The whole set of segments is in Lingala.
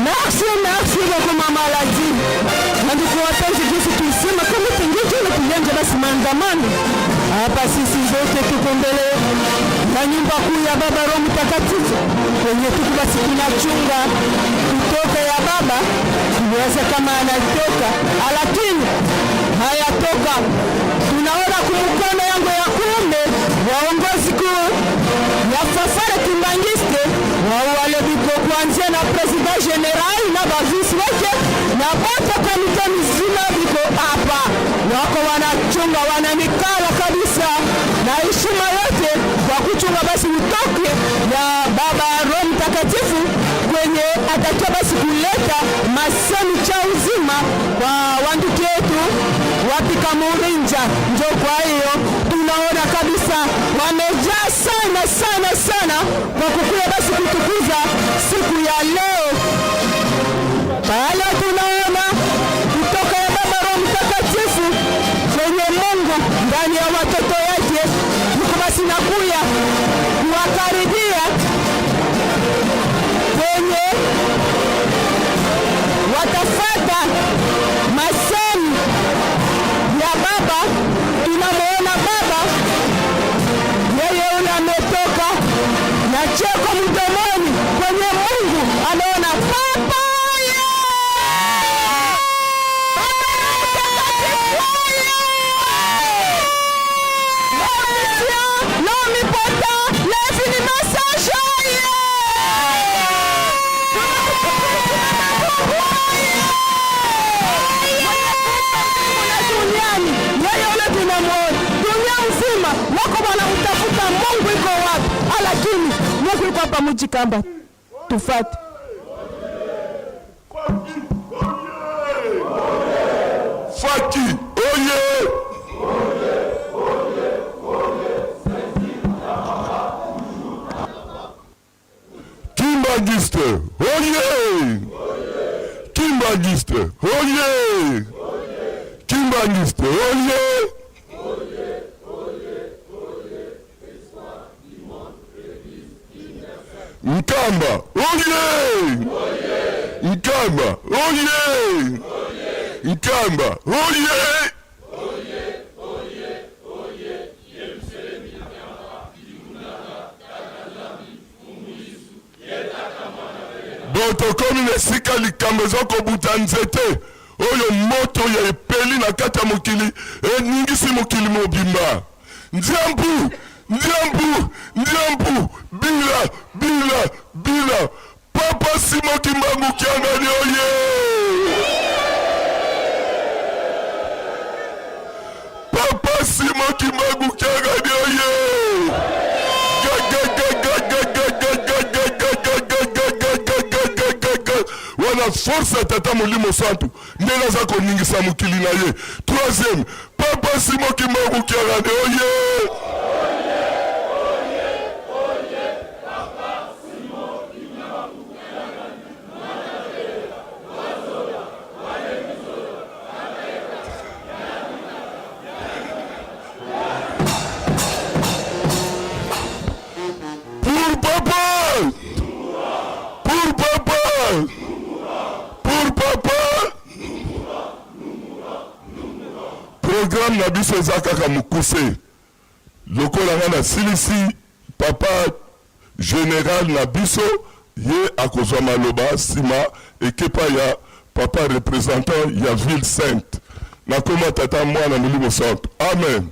Merci, merci beaucoup mama Ladi. Ndugu wapenzi, jinsi tulisema kama tengejele tulianja basi maandamano hapa, sisi zote tuko mbele ya nyumba kuu ya Baba Roho Mtakatifu kwenye tuko basi tunachunga kutoka ya Baba, tuliweza kama anatoka lakini hayatoka. Tunaona kumkono yangu ya kuume waongozi kuu ya Fanfare Kimbanguiste wale biko kuanzia na président général na ba vice wake na bote comité mzima biko hapa, wako wanachunga wanamikala kabisa na heshima yote kwa kuchunga basi utoke ya Baba Roho Mtakatifu kwenye atakia basi kuleta masemi cha uzima kwa wanduki yetu wapika murinja. Njo kwa hiyo tunaona kabisa wamejaa sana sana sana kwa kukuya basi kutukuza siku ya leo. Pale tunaona kutoka ya Baba Roho Mtakatifu kwenye Mungu ndani ya watoto yake, yuko basi nakuya kuwakaribia kwenye watafata masemi ya Baba. Tunamuona Baba yeye ule ametoka na cheko mdomoni kwenye Mungu, anaona Papa ye! Baba Mtakatifu ye! L'omnipotent, l'infiniment sage ye! Duniani yeye ule tunamwona dunia mzima wako wanamtafuta Mungu iko wapi, lakini Mungu iko hapa Mujikamba, tufate. Faki oye! Kimbanguiste oye! Kimbanguiste oye! Kimbanguiste oye! Nkamba oye! Nkamba oye! Nkamba oye! Bon, tokomi na esika likambo eza kobuta nzete oyo moto ya epeli na kati ya mokili eningisi mokili mobimba. Ndiambu, ndiambu, ndiambu, bila, bila, bila. Papa Simon Kimbangu Kiangani oye! Papa Simon Kimbangu Kiangani oye! Wana force ya Tata Molimo Santu ndenge aza koningisa mokili na ye. Troisième, Papa Simon Kimbangu Kiangani oye! Pour papa! Pour papa! Programme na biso eza kaka mokuse. Lokola nga nasilisi, papa general na biso ye akozwa maloba sima ekepa ya papa representant ya ville sainte. Na kombo ya Tata, Mwana, Molimo Santu. Amen.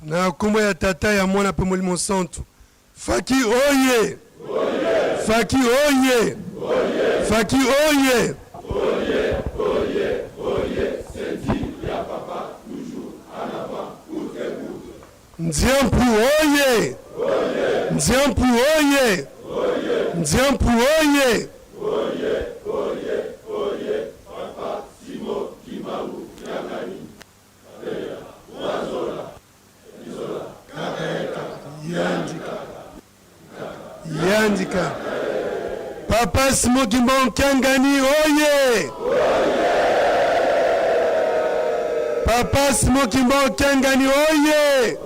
Na kombo ya Tata, ya Mwana mpe Molimo Santu. Faki oye! Faki oye! Faki oye! Nziampu oye! Nziampu oye! Nziampu oye! Yandika. Papa Simon Kimbangu Kiangani oye! Papa Simon Kimbangu Kiangani oye!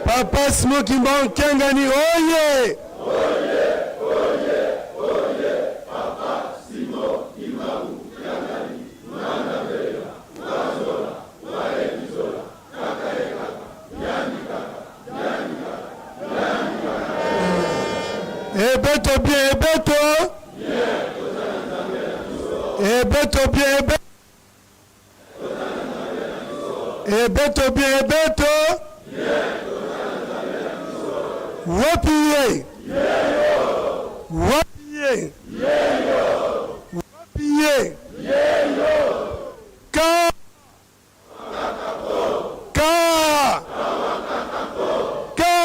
Papa Simon Kimbangu Kiangani oye! Ebeto bien, ebeto. Ebeto bien, ebeto. Ebeto bien, ebeto. Wapi ye? Wapi ye? Wapi ye? Ka Ka Ka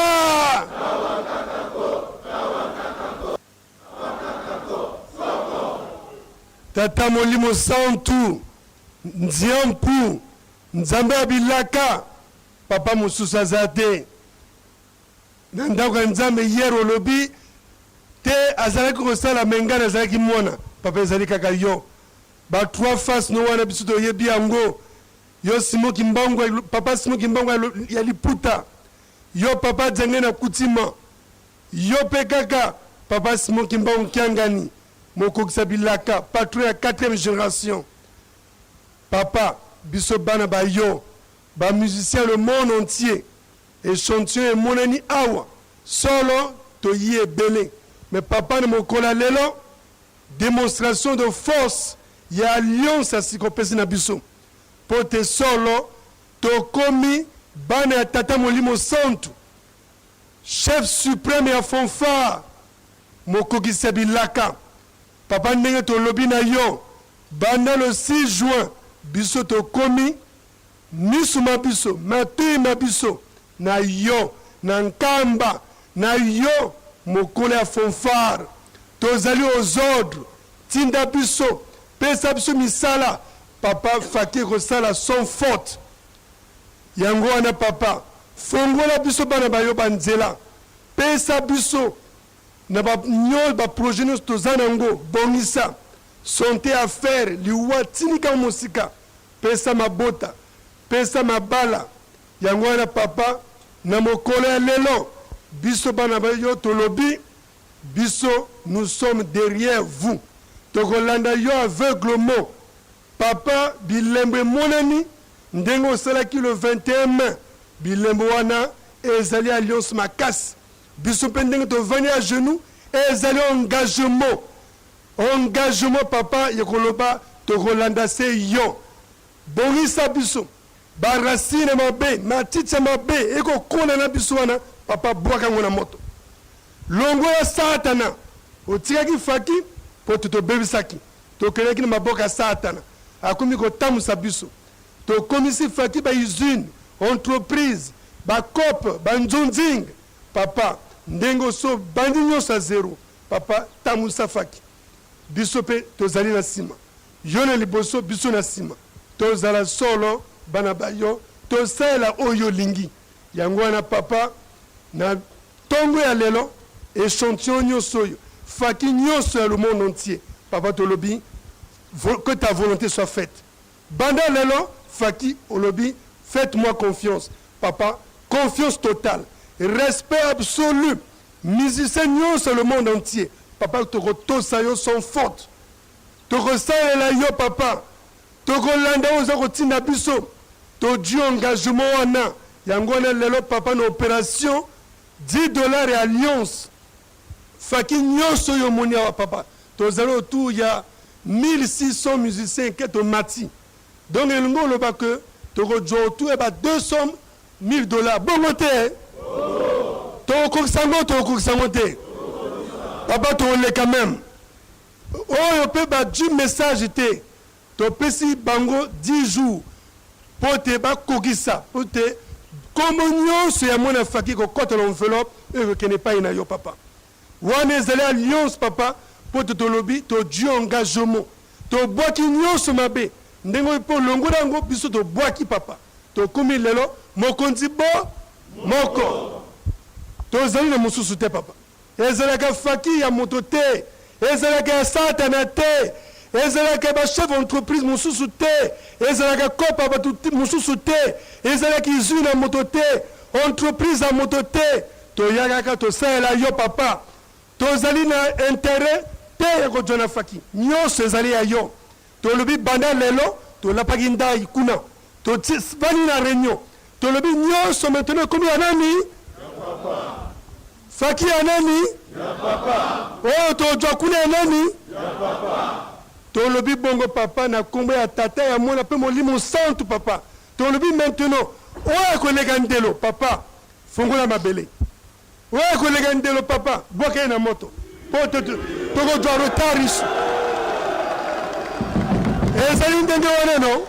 Tata Molimo Santu, Nziampu, Nzambe ya bilaka, papa mosusu aza te. Na ndako ya Nzambe hier olobi te azalaki kosala mais ngai nazalaki mwana, papa ezali kaka yo. Ba trois faces no wana biso toyebi yango. Yo Simon Kimbangu, papa Simon Kimbangu ya liputa. Yo papa Diangienda Kutima. Yo pe kaka papa Simon Kimbangu Kiangani, mokokisa bilaka, patron ya quatrième generation. Papa, biso bana ba yo, ba musiciens le monde entier, echantillon emonani awa, solo toyi ebele mais papa na mokolo ya lelo, Demonstration de force ya alliance ya sika opesi na biso mpo te solo tokomi bana ya Tata Molimo Santu, Chef supreme ya fanfare, mokokisi ya bilaka. Papa ndenge tolobi na yo banda le 6 juin biso tokomi misu ma biso, matoyi ma biso na yo, na Nkamba na yo mokolo ya fanfare. Tozali aux ordres tinda biso pesa biso misala papa faki ekosala sans faute yango wana papa fongola biso bana ba yo ba nzela pesa biso na ba ba projet nionso toza na ngo bongisa sante affaire liwa tindika mosika pesa mabota pesa mabala yango wana papa na mokolo ya lelo biso bana ba yo tolobi Biso nous sommes derrière vous toko landa yo aveuglement papa bilembo emonani ndenge osalaki le 21 mai bilembo wana ezali alliance makasi biso pe ndenge tovandi à genoux ezali engagement engagement papa ya koloba toko landa se yo bongisa biso ba racine mabe matiti ya mabe ekokola na biso wana papa bwaka yango na moto Longola satana otikaki faki po te tobebisaki tokendaki na maboko ya satana akomi kotambusa biso tokomisi faki ba usine entreprise ba coop ba nzonzing papa ndenge osi obandi nionso ya zero papa tambusa faki biso pe tozali na sima yo na liboso biso na sima tozala solo bana ba yo tosalela oyo olingi yango wana papa na Tongo ya lelo echantillon nioso oyo faki nioso ya le monde entier papa tolobi que ta volonte soit faite banda lelo faki olobi faite moi confiance papa confiance totale respect absolu musicien nioso ya le monde entier papa toko tosa yo sans faute. Tokosalela yo papa. Tokolanda oyo oza kotinda biso. Todjui engagement wana. Yango wana lelo papa na operation 10 dollars ya alliance. Faki nyonso oyo omoni awa papa. Tozali autour ya 1600 musiciens ke tomati. Donc elingi oloba que tokodjua autour ya ba 200 000 dollars. Bongo te? Tokokokisa yango, tokokokisa yango te? Papa, tokoleka même. Oyo mpe badjui message te, topesi bango 10 jours mpo te bakokisa, mpo te nkombo nyonso ya mwana Faki kokɔta na enveloppe oyo ekokende epai na yo papa. Wana ezali alliance papa, mpo te tolobi todjui engagement, tobwaki nyonso mabe ndenge oyo mpo longola yango biso tobwaki papa. Tokomi lelo mokonzi bo moko, tozali na mosusu te papa. Ezalaka Faki ya moto te, ezalaka ya Satana te, ezalaka bachef entreprise mosusu te, ezalaka kopa bato mosusu te, ezalaka izwi na moto te, entreprise ya moto te. Toyakaka tosalela yo papa. Tozali na intérêt te ya kozwa na Faki, nyonso ezali ya yo. Tolobi banda lelo, tolapaki ndai kuna, tovandi na réunion, tolobi nyonso maintenant ekomi ya nani? Faki ya nani? Oyo tozwa kuna ya nani? Tolobi bongo papa, na nkombo ya Tata, ya Mwana mpe Molimo Santu. Papa, tolobi maintenant oyo akoleka ndelo, papa, fongola mabele. Oyo akoleka ndelo, papa, bwaka ye na moto, mpo tokozwa retard. Isu ezali ndenge wana, no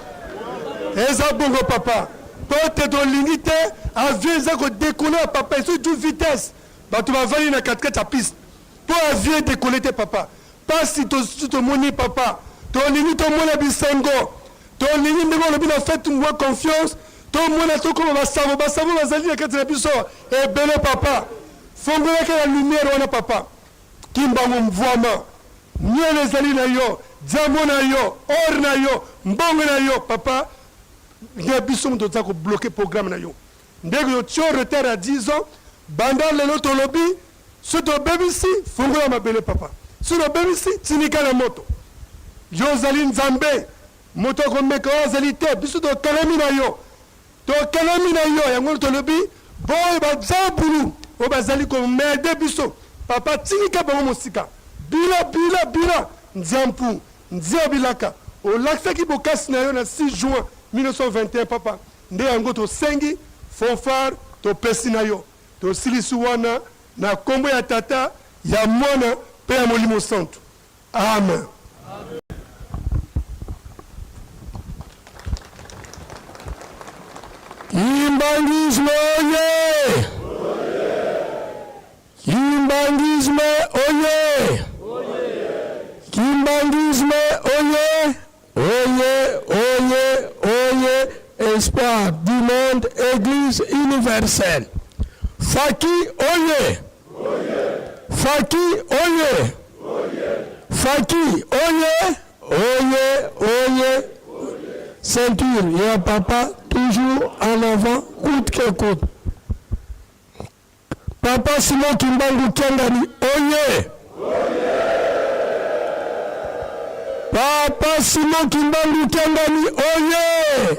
eza bongo papa, mpo te tolingi te avion eza kodécoller ya papa ezo vitesse, bato bavandi na katikati ya piste mpo avion edécoller te papa. Pasi tomoni papa, tolingi tomona bisengo, tolingi ndenge olobi na fête mbwa confiance, tomona tokoma basavo. Basavo bazali na kati na biso ebele papa. Fongolaka ya lumière wana papa. Kimbangu mvwama miel ezali na yo, diamant na yo, or na yo, mbongo na yo papa. Nde biso moto toza kobloquer programme na yo ndenge yotie retard ya 10 ans. Banda lelo tolobi, so tobebisi, fungola mabele papa. So tobebisi, tinika na moto. Yo ozali Nzambe, moto akomeka oyo azali te. Biso tokelemi na yo, tokelemi na yo. Yango tolobi boyo bazabulu oyo bazali komede biso papa, tinika bango mosika. Bila bila bila nzampu nzia bilaka olakisaki bokasi na yo na 6 juin 1921 papa. Nde yango tosengi fanfare, topesi na yo. Tosilisi wana na nkombo ya Tata, ya Mwana mpe ya Molimo Santu. Amen. Kimbanguisme oye! Kimbanguisme oye! Kimbanguisme oye! Oye, oye, oye! Espoir du monde, Église universelle. Faki oye! Faki oye! Faki oye! Oye, oye! Ceinture ya papa toujours en avant, coûte que coûte. Papa Simon Kimbangu Kiangani oye! Papa Simon Kimbangu Kiangani oye!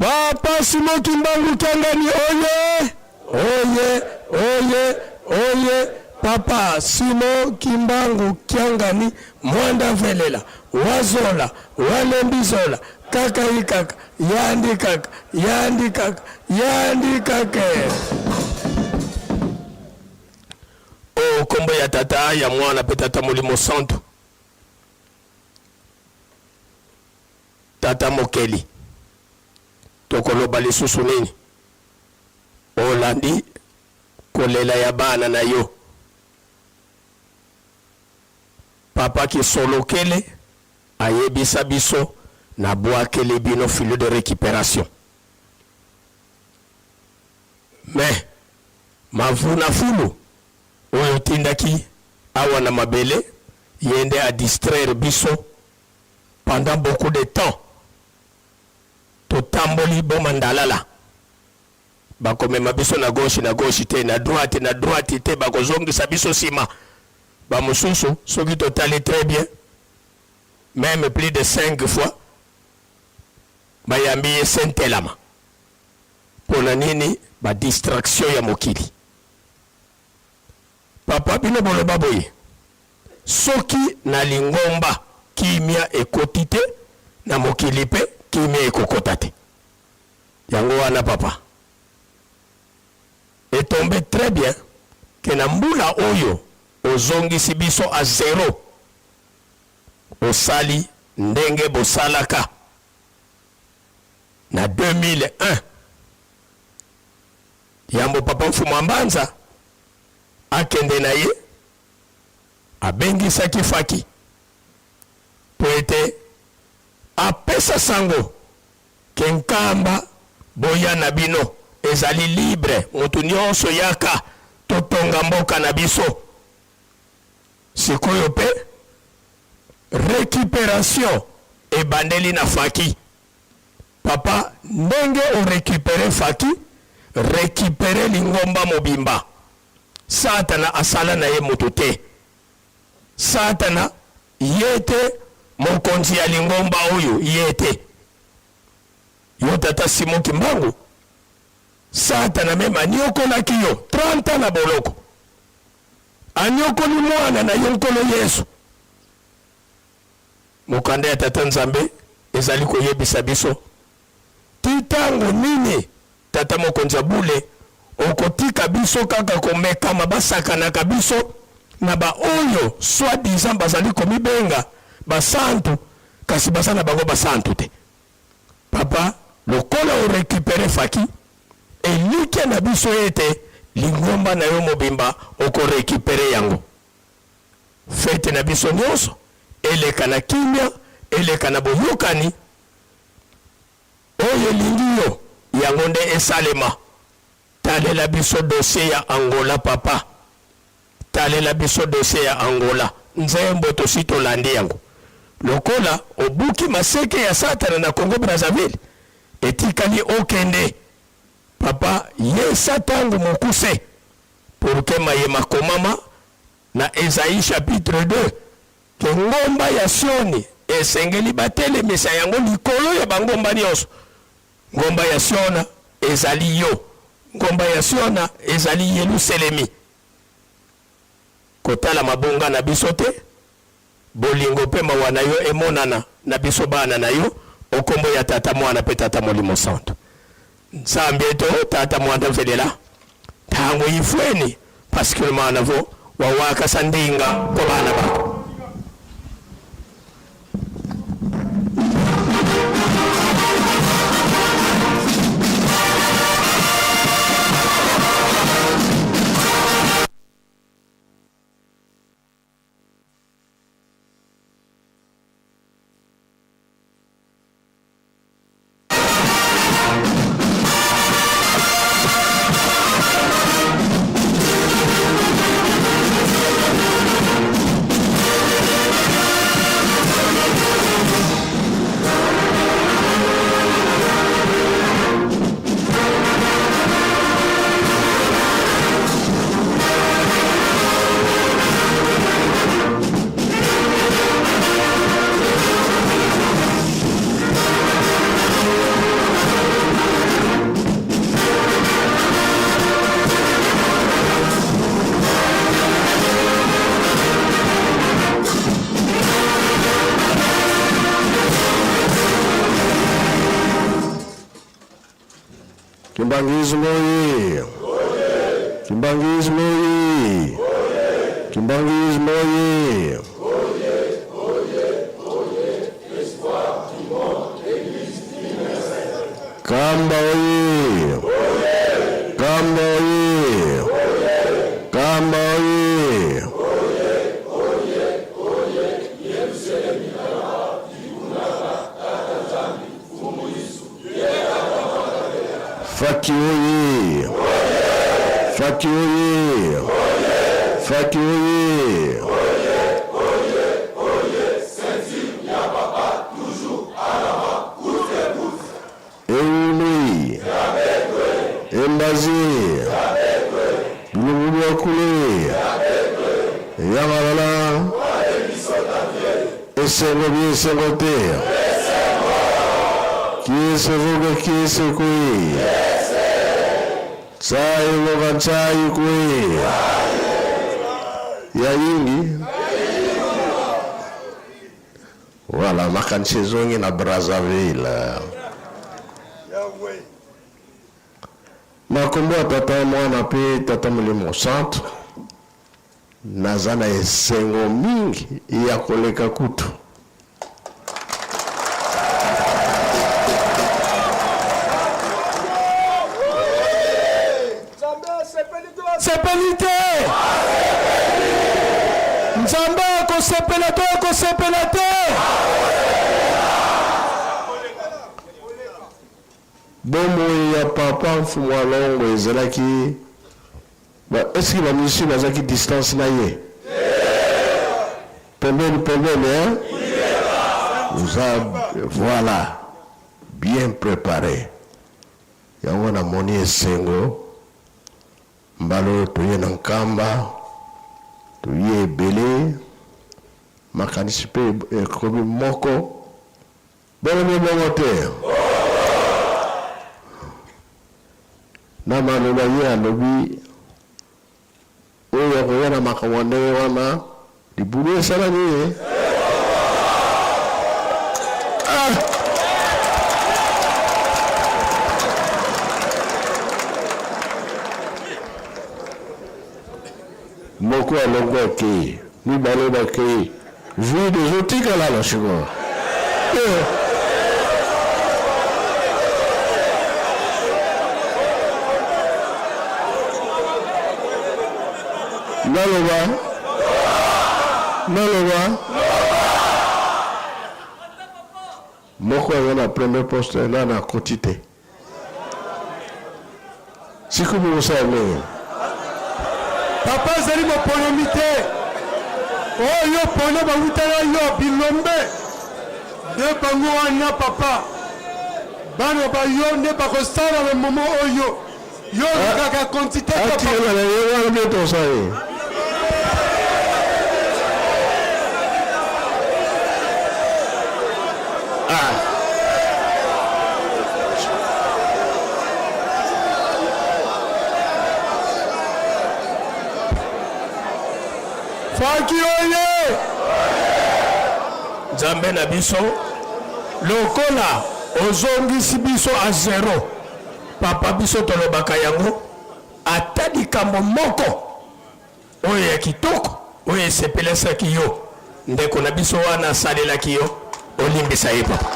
Papa Simon Kimbangu Kiangani oye! Oye, oye, oye! Papa Simon Kimbangu Kiangani mwanda velela wazola walembizola kaka ikaka yandi kaka yandi kaka yandi kaka. O kombo ya Tata, ya Mwana mpe Tata Molimo Santu. Tata Mokeli, tokoloba lisusu nini? Olandi kolela ya bana na yo. Papa Kisolokele ayebisa biso, nabwakeli bino filet de récupération, mais mavuna fulu oyo otindaki awa na mabele, ye nde adistraire biso pendant beaucoup de temps. Totamboli boma ndalala, bakomema biso na gauche, na gauche te, na droite, na droite te, bakozongisa biso nsima. Ba mosusu soki totali très bien meme plus de 5 fois bayambi ye sentelama. Pona nini ba distraction ya mokili. Papa bino boloba boye soki na lingomba kimia ekoti te na mokili pe kimia ekokota te. Yango wana papa e tombe très bien que na mbula oyo ozongisi biso à zero osali ndenge bosalaka na 2001 yambo papa Mfumu a Mbanza akende na ye abengisaki Faki mpo ete apesa sango ke Nkamba boya na bino ezali libre mutu nionso yaka totonga mboka na biso sikoyo pe recuperation ebandeli na Faki papa ndenge o recuperer Faki recuperer lingomba mobimba satana asala na ye mutu te Satana ye te mokonzi ya lingomba oyo ye te. Yo tata Simon Kimbangu, Satana meme aniokolaki yo 30 ans na boloko. Aniokoli mwana na yo Nkolo Yesu. Mokanda ya Tata Nzambe ezali koyebisa biso ti tango nini Tata mokonzi ya bule okotika biso kaka komekama basakanaka biso na ba oyo soit disant bazali komibenga ba santu kasi baza na bango ba santu te. Papa lokola o recuperer Faki elikya na biso ete lingomba na yo mobimba oko recuperer yango. Fete na biso nionso eleka na kimia, eleka na boyokani. Oyo elingi yo yango nde esalema. Talela biso dossier ya Angola papa. Talela biso dossier ya Angola. Nzembo tosi tolandi yango. Lokola obuki maseke ya satana na Congo Brazzaville etikali okende papa yesa tango mokuse pour que maye makomama na Esaïe chapitre 2 que ngomba ya Sioni esengeli batelemisa yango likolo ya bangomba nyonso. Ngomba ya Siona ezali yo. Ngomba ya Siona ezali Yeluselemi. Kotala mabunga na biso te, bolingo mpe mawa na yo emonana na biso bana na yo, o kombo ya Tata, Mwana mpe Tata Molimo Santu. Nzambe eto Tata Mwana mvelela ntango ifweni parce mana vo wawakasa ndinga kwa bana bako. Kimbanguisme oye! Kimbanguisme oye! Kimbanguisme oye! Kamba oye! Kamba oye! Kamba oye! Faki oye! Faki oye! Faki oye! Ewule! Embaze! Bilungulu ya kule! Yangalala! Esengo bi esengo te. Kiese voga kiese kwe. Tsai voga tsai kwe. Ya yingi. Voilà, makanisi ezongi na Brazzaville. Na kombo ya Tata, Mwana pe Tata Molimo Santu, naza na esengo mingi ya koleka kutu. Asepeli te? Nzambe akosepela to akosepela te? Bomoi ya papa Mfumu Alongo ezalaki ba est-ce que ba musiciens bazalaki distance na ye? Pembeni pembeni hein? Oza voilà bien prepare yango namoni esengo mbala oyo toye na Nkamba toye ebele makanisi mpe ekomi moko. Bongo nde bongo te? Na maloba ye alobi, oyo akoya na makambo ya ndenge wana, libulu esala nini? Ah! Moko alongwe akei, mibale bakei, vide ezotikala na sikoyo. Eh. Naloba, naloba, moko aza na premier poste nana akoti te. Sikoyo bokosala ndenge? Papa azali moponomi te. Oyo pona bawutaka yo bilombe nde bango wana papa. Bana ba yo nde bakosala na momo oyo yo olukaka quantité to Atikala na ye wana nde tosala ye. Ah. Faki oye! Nzambe na biso, lokola ozongisi biso a zero, papa, biso tolobaka yango ata likambo moko Oyo ya kitoko, oyo esepelesaki yo, ndeko na biso wana asalelaki yo, olimbisa ye papa.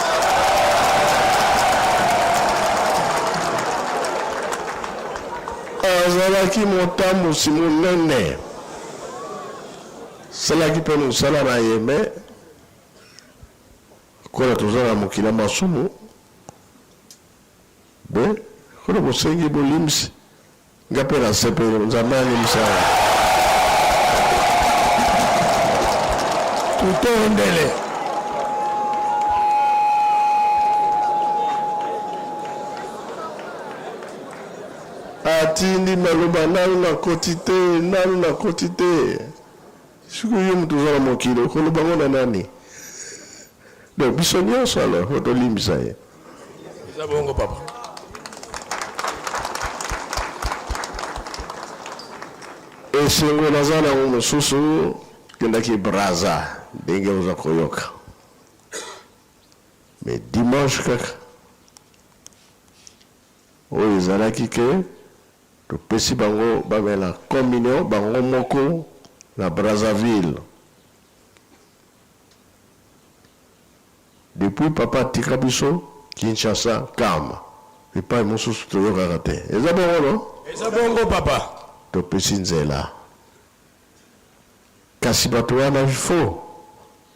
Azalaki motambusi monene, asalaki mpe mosala na ye, mais lokola toza na mokili ya masumu, be lokola bosengi bolimbisi Nga pe na sepeli nzambe alimbisa nga. Tutondele. Atindi maloba nanu nakoti te nanu nakoti te sikoyo yo moto oza na mokili okoloba ngo na nani donc biso nyonso alors faut tolimbisa ye. Eza bongo papa. Esengo naza nango mosusu kendaki Brazza ndenge oza koyoka mais dimanche kaka oyo ezalaki ke topesi bango bamela communion bango moko na Brazzaville. Depuis papa atika biso Kinshasa calme epai mosusu toyokaka te eza bongo non? Eza bongo papa. Topesi nzela kasi bato wana il faut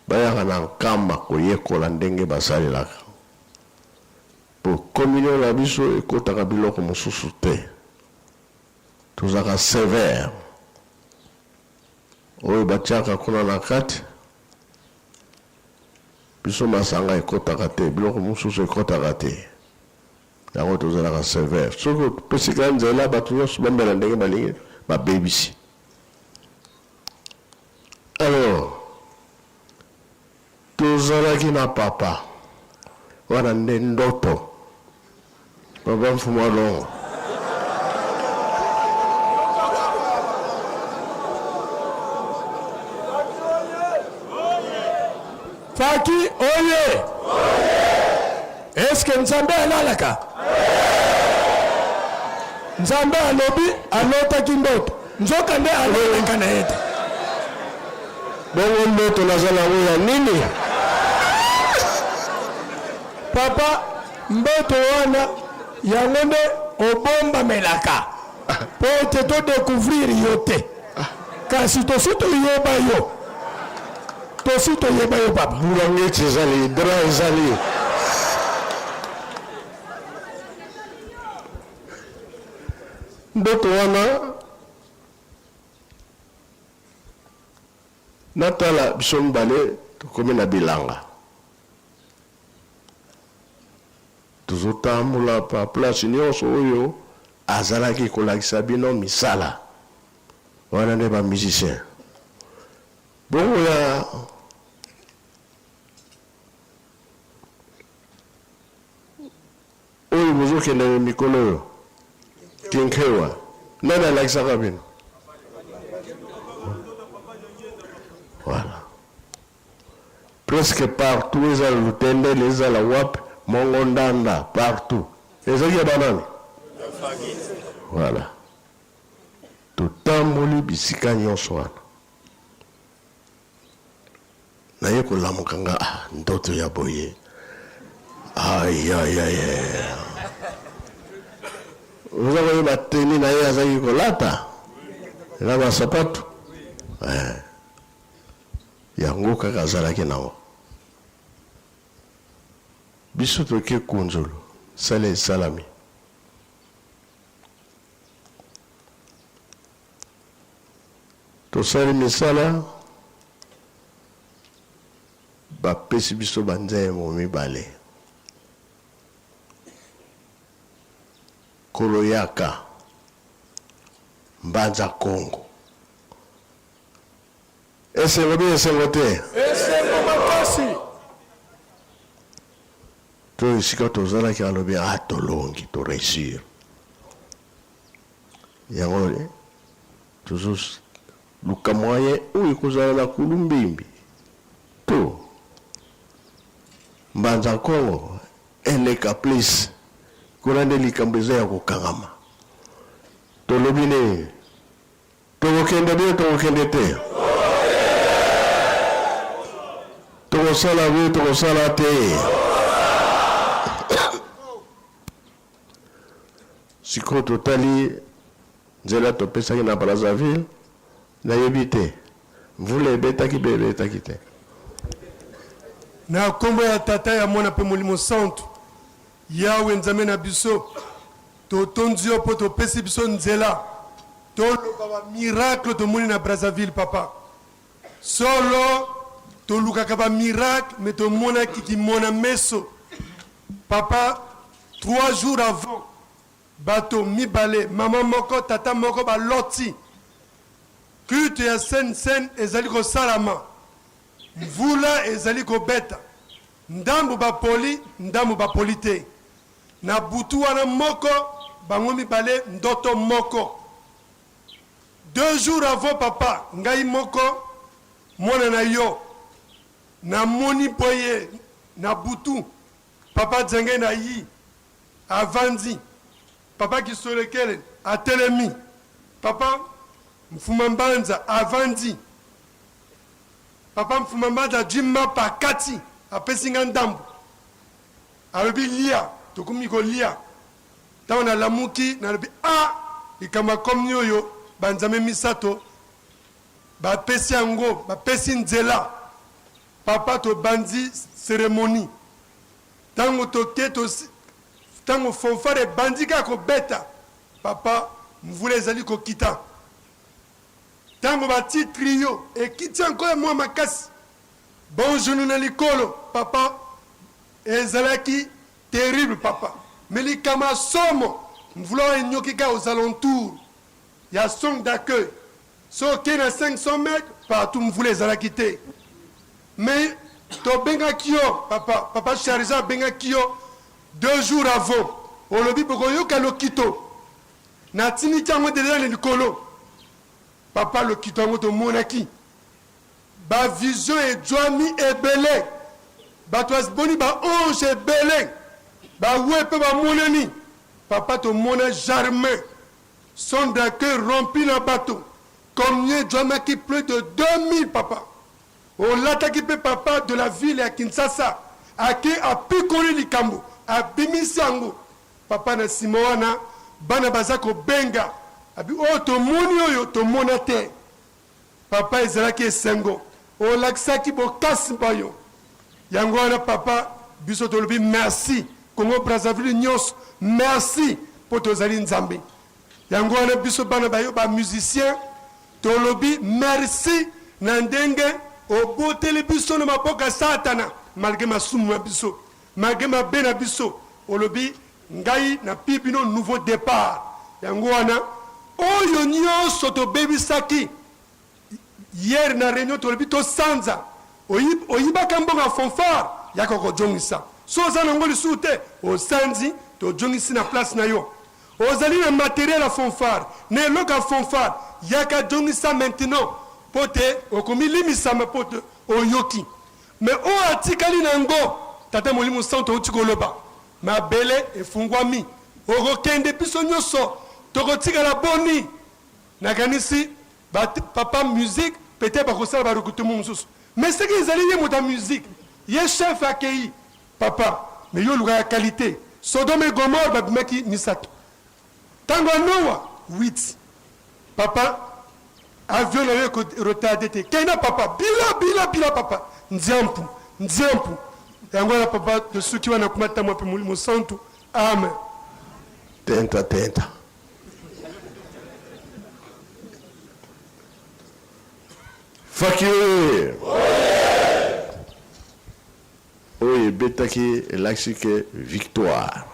bayaka na Nkamba koyekola ndenge basalelaka po communion na biso ekotaka biloko mosusu te tozalaka severe oyo batiaka kuna na kati Biso masanga ekotaka te, biloko mosusu ekotaka te. Yango tozalaka severe. Soki opesi kaka nzela bato nyonso bamela ndenge balingi, babebisi. Alors, to. Tozalaki na papa wana nde ndoto papa mfumu alongo. Faki oye! Eske Nzambe alalaka? Nzambe alobi alotaki ndoto, nzoka nde alalaka na ye te. Bongo ndoto naza na yango ya nini? Papa, ndoto wana yango nde obombamelaka mpo ete to decouvrir yo te, kasi tosi toyeba yo, tosi toyeba yo papa. Bulangeti ezali, drap ezali. Ndoto wana Natala biso mibale tokomi na bilanga tozotambola pa place nionso oyo azalaki kolakisa bino misala wana nde ba musiciens bongo ya Oyo bozo kende mikolo oyo kinkewa nani alakisaka bino? Voilà. Presque partout ezala lutendele ezala wapi mongo ndanda partout ezalaki ya banani? Voilà. Totamboli bisika nyonso wana. Naye kolamuka nga ah ndoto ya boye ayayaya oza koyeba teni na ye azalaki kolata na basapatu eh. Yango kaka azalaki nango biso toke kunzulu sala esalami. Tosali misala, bapesi biso ba nzembo mibale. Nkolo yaka, Mbanza Kongo. Esengo bi esengo te? Esengo makasi. To esika tozalaki alobi ah tolongi, to reussir. Yango tozo luka moyen oyo ekozala na kulumbimbi to mbanza kongo eleka please kuna nde likambo eza ya kokangama tolobi nini tokokende bien tokokende te tokosala bien tokosala te Sikoyo totali nzela topesaki na Brazzaville, nayebi te mvula ebetaki be ebetaki te. Na kombo ya Tata, ya Mwana mpe Molimo Santu, Yawe Nzambe na biso, totondi yo mpo topesi biso nzela toloba ba miracle tomoni na Brazzaville papa. Solo tolukaka ba miracle mais tomonaki kimona meso papa. Trois jours avant bato mibale maman moko tata moko baloti culte ya sainte cène ezali kosalama mvula ezali kobeta ndambu bapoli ndambu bapoli te na butu wana moko bango mibale ndoto moko deux jours avant papa ngai moko mwana na yo namoni boye na butu Papa Djengena ayi, avandi, Papa Kisolekele atelemi, Papa Mfuma Mbanza avandi, Papa Mfuma Mbanza ajui mapa akati, apesi nga ndambu, alobi lia, tokomi kolia. Tango nalamuki, nalobi ah, likambo ya komni oyo ba Nzambe misato bapesi yango, bapesi nzela. Papa tobandi ceremonie tango toke tango fanfare ebandi kaka kobeta papa mvula ezali kokita tango bati trio ekiti encore ya mua makasi bon genou na likolo papa ezalaki terrible papa mais likambo ya somo mvula oyo enyoki kaka aux alentours ya song d'accueil soki okei na 500 mètres partout mvula ezalaki te mais. Tobengaki yo papa, papa Charisa abengaki yo 2 jours avant, olobi bokoyoka lokito. Natindiki yango deja na likolo. Papa lokito yango tomonaki. Ba vision ejwami ebele. Bato boni ba ange ebele. Ba we pe bamonani. Papa tomona Germain. Son d'accueil rompu na bato. Combien ejwamaki plus de 2000 papa. Olataki pe papa de la ville ya Kinshasa ake apikoli likambo abimisi yango papa na sima wana bana baza kobenga abi oyo tomoni oyo tomona te papa ezalaki esengo olakisaki bokasi bayo yango wana papa biso tolobi merci Congo Brazzaville nyonso merci po tozali Nzambe yango wana biso bana bayo ba musiciens Tolobi merci na ndenge oboteli biso na maboko ya satana malgre masumu na biso malgre mabe na biso olobi ngai na pi bino nouveau depart yango wana oyo nionso tobebisaki hier na reunion tolobi tosanza oyibaka mbongo ya fanfare yaka kozongisa so oza na yango lisusu te osanzi tozongisi na place na yo Ozali na materiel ya fanfare na eloko ya fanfare yaka jongisa maintenant po te okomilimisama po te oyoki mais oyo atikali na yango tata molimo santu awuti koloba mabele efungwami okokende biso nyoso tokotikala boni nakanisi ba papa musique peut-etre bakosala ba recrutement mosusu mais soki ezali ye moto ya musique ye chef akeyi Papa mais yo olukaka qualite Sodome et Gomorrhe babimaki misatu tango ya Noa 8 papa avion na yo eko retarde te kenda papa bila bila bila papa nziampu nziampu yango wana papa tosuki wana kuma tamwa pe molimo santu amen. Tenta tenta. Faki oye! Oyo ebetaki elakisi ke victoire.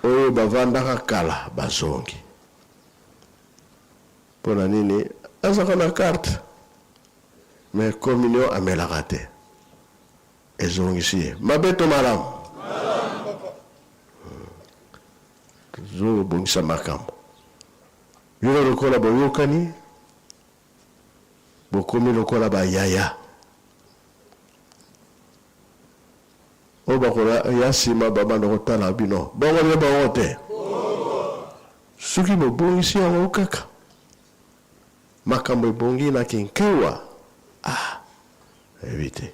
Oyo bavandaka kala bazongi. Pona nini? Azalaka na carte mais communion amelaka te. Ezongisi ye. Mabe to malamu? Tozo bongisa makambo. Bino lokola boyokani, bokomi lokola ba yaya. Oyo bakoya sima babanda kotala bino. Bongo nde bongo te? Soki bobongisi yango kaka, makambo ebongi na kinkewa, ah, nayebi te.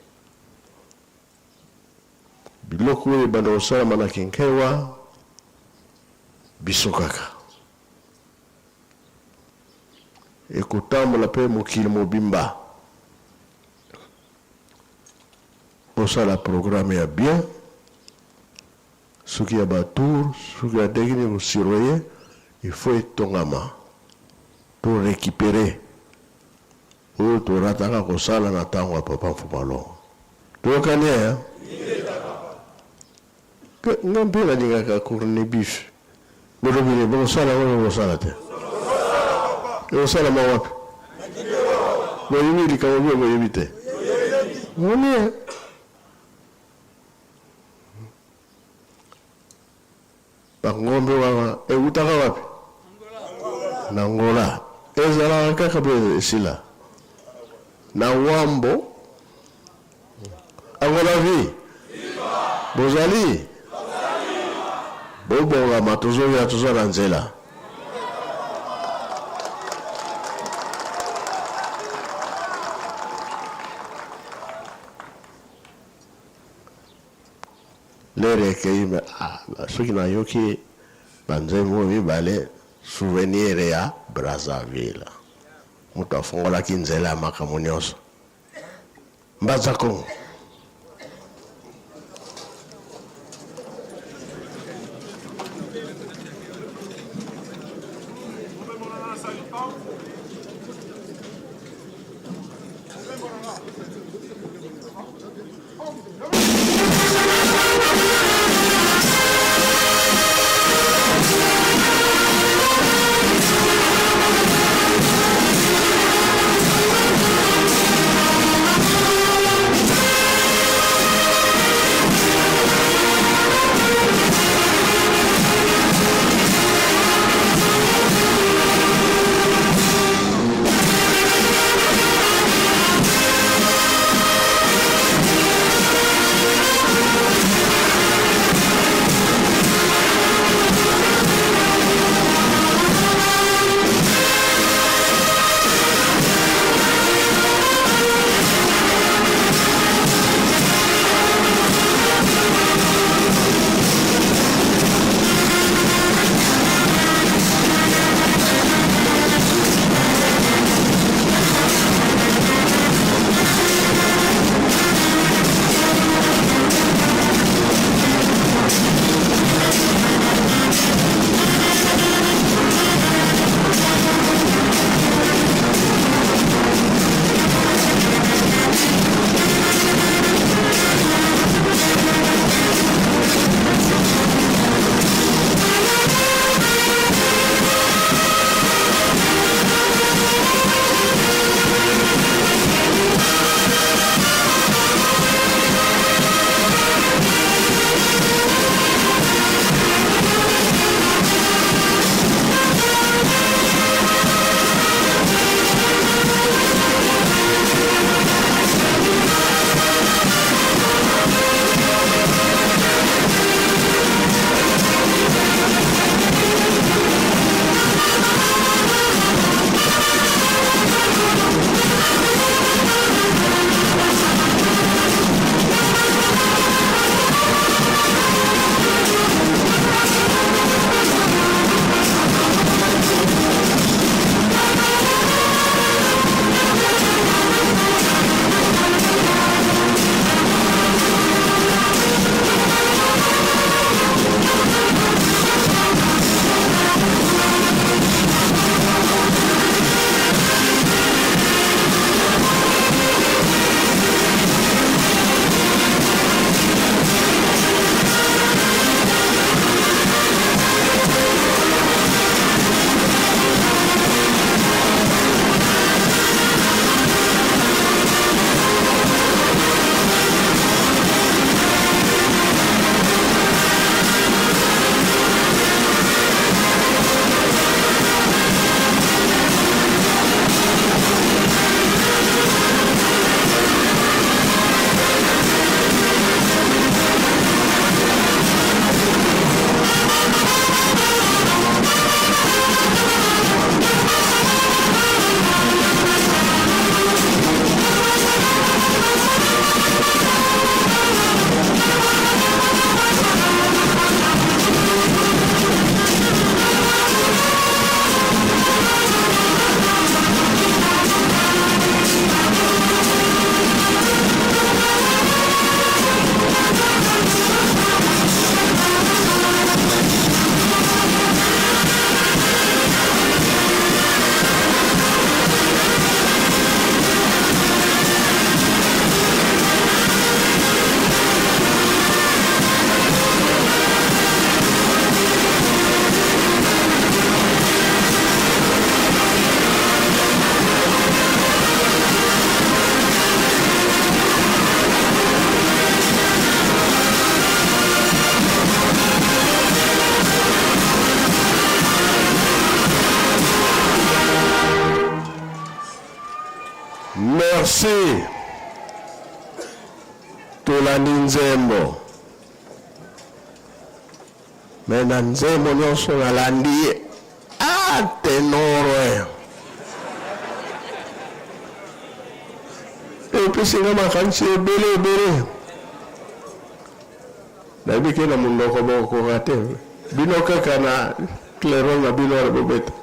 Biloko oyo ebanda kosalama na kinkewa, biso kaka. Ekotambola pe mokili mobimba. Bosala programme ya bien, soki ya ba tour, soki ya ndenge nini ko surveiller, il faut etongama to recuperer oyo to rataka kosala na tango ya papa Mfuma Longo. Toyokani hein? Nga mpe nalingaka corned-beef. Bolobi nini? Bokosala yango to bokosala te? Ekosalama wapi? Boyebi likambo bino boyebi te? Boni eh? Bangombe wana ewutaka wapi? Na Angola. Ezalaka kaka mpe esila na Wambo. Angola vie. Bozali? Bobongama, tozoya, toza na nzela. Lere ekeyi me ah, soki nayoki banzembo oyo mibale souvenir ya Brazzaville. Moto afongolaki nzela ya makambo nyonso. Mbanza Kongo. Merci. Tolandi nzembo. Mais na nzembo nyonso nalandi ye. Ah, tenor. Epesi nga makanisi ebele ebele. Nayebi ke na monoko bokokoka te. Bino kaka na clairon na bino wana bobeta.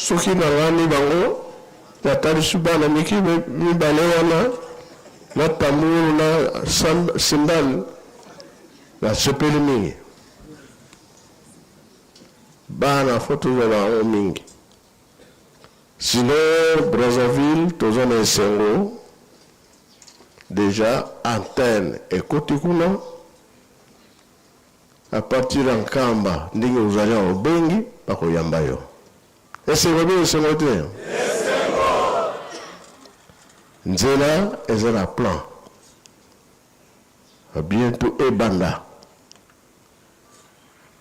Soki nalandi bango, natalisi bana mike mibale wana na tambour na cymbale, nasepeli mingi. Bana fo tozwa bango mingi. Sinon Brazzaville toza na esengo dejà antenne ekoti kuna. A partir ya Nkamba ndenge ozali awa obengi bakoyamba yo. Esengo bino esengo te? Esengo! Nzela eza na plan. Bientot ebanda.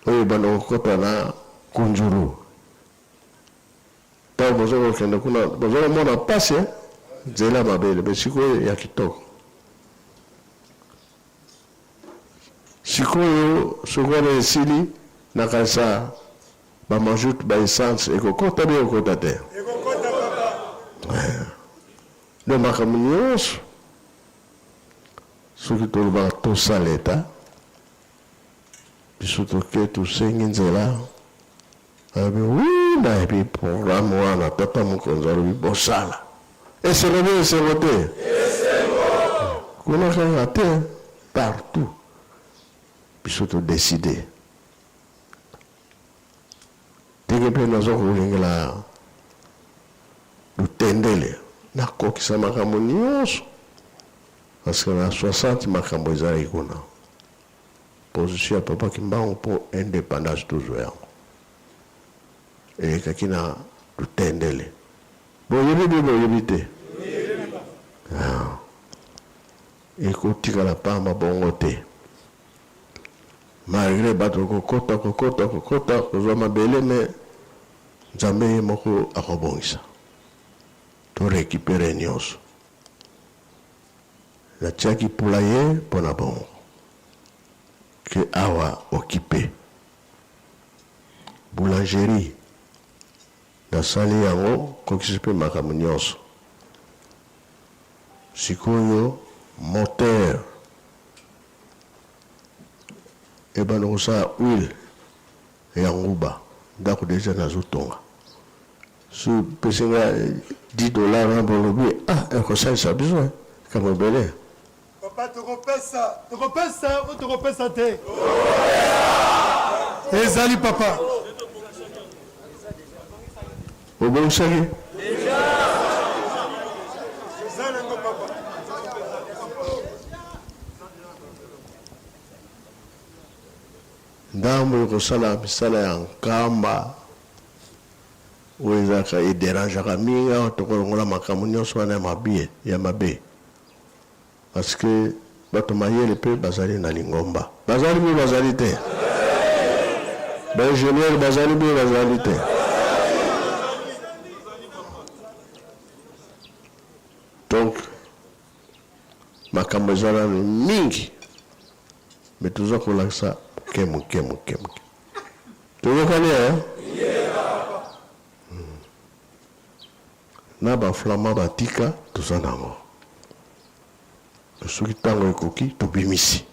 Oyo ebanda kokota na Kunjulu. Tango boza kokende kuna boza komona pasi hein? Nzela mabele mais sikoyo ya kitoko. Sikoyo soki wana esili nakanisa ba mazout ba essence ekokota be ekokota te? Ekokota papa. Donc makambo nyonso soki tolobaka tosa leta biso toke tosengi nzela alobi wi nayebi programme wana tata mokonzi alobi bosala esengo be esengo te kuna kaka te partout biso todeside ndenge mpe naza kolengela lutendele nakokisa makambo nyonso parce que na 60 makambo ezalaki kuna Position ya papa kimbangu mpo independance tozwa yango elekaki na lutendele boyebi be boyebi te ah. Ekotikala pamba bongo te malgre bato kokota kokota kokota kozwa mabele me Nzambe ye moko akobongisa to récupérer nyonso. Natiaki poulailler pona bongo que awa occupe boulangerie nasali yango kokisi pe makambo nionso sikoyo moteur ebanda kosala huile ya nguba ndaku dejà nazo tonga Soki opesi nga 10 dollars wana bolobi ah ekosalisa biso eh likambo ebele. Papa tokopesa tokopesa o tokopesa te ezali papa. Obongisaki? Eza nango papa. Ndambo ekosala misala ya nkamba. Oyo ezalaka e derangeaka mingi awa tokolongola makambo nionso wana ya mabe ya mabe parce que bato mayele pe bazali na lingomba bazali pe bazali te ba ingenieur bazali pe bazali te. Makambo eza nanu mingi mais toza kolakisa moke moke moke moke. Toyokani eh? Na ba flamand batika toza nango. Soki tango ekoki tobimisi.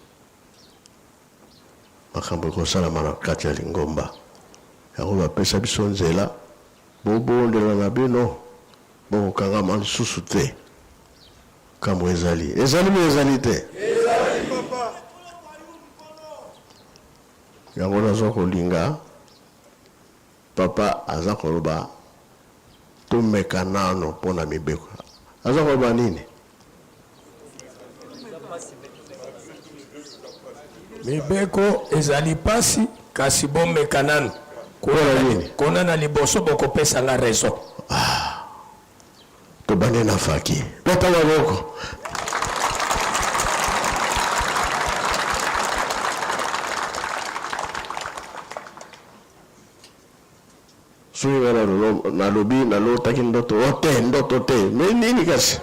Makambo ekosalama na kati ya lingomba. Yango bapesa biso nzela, bobondela na bino, bokokangama lisusu te. Kambo ezali. Ezali bo ezali te? Yango nazo kolinga papa aza koloba tomeka nano mpo na mibeko. Aza koloba nini? Mibeko ezali pasi kasi bomeka nanu. Pona nini? Kona na liboso bokopesa nga raison. Ah. Tobandi na faki. Beta maboko. Soki nga nalobi nalotaki ndoto o te ndoto te me nini kasi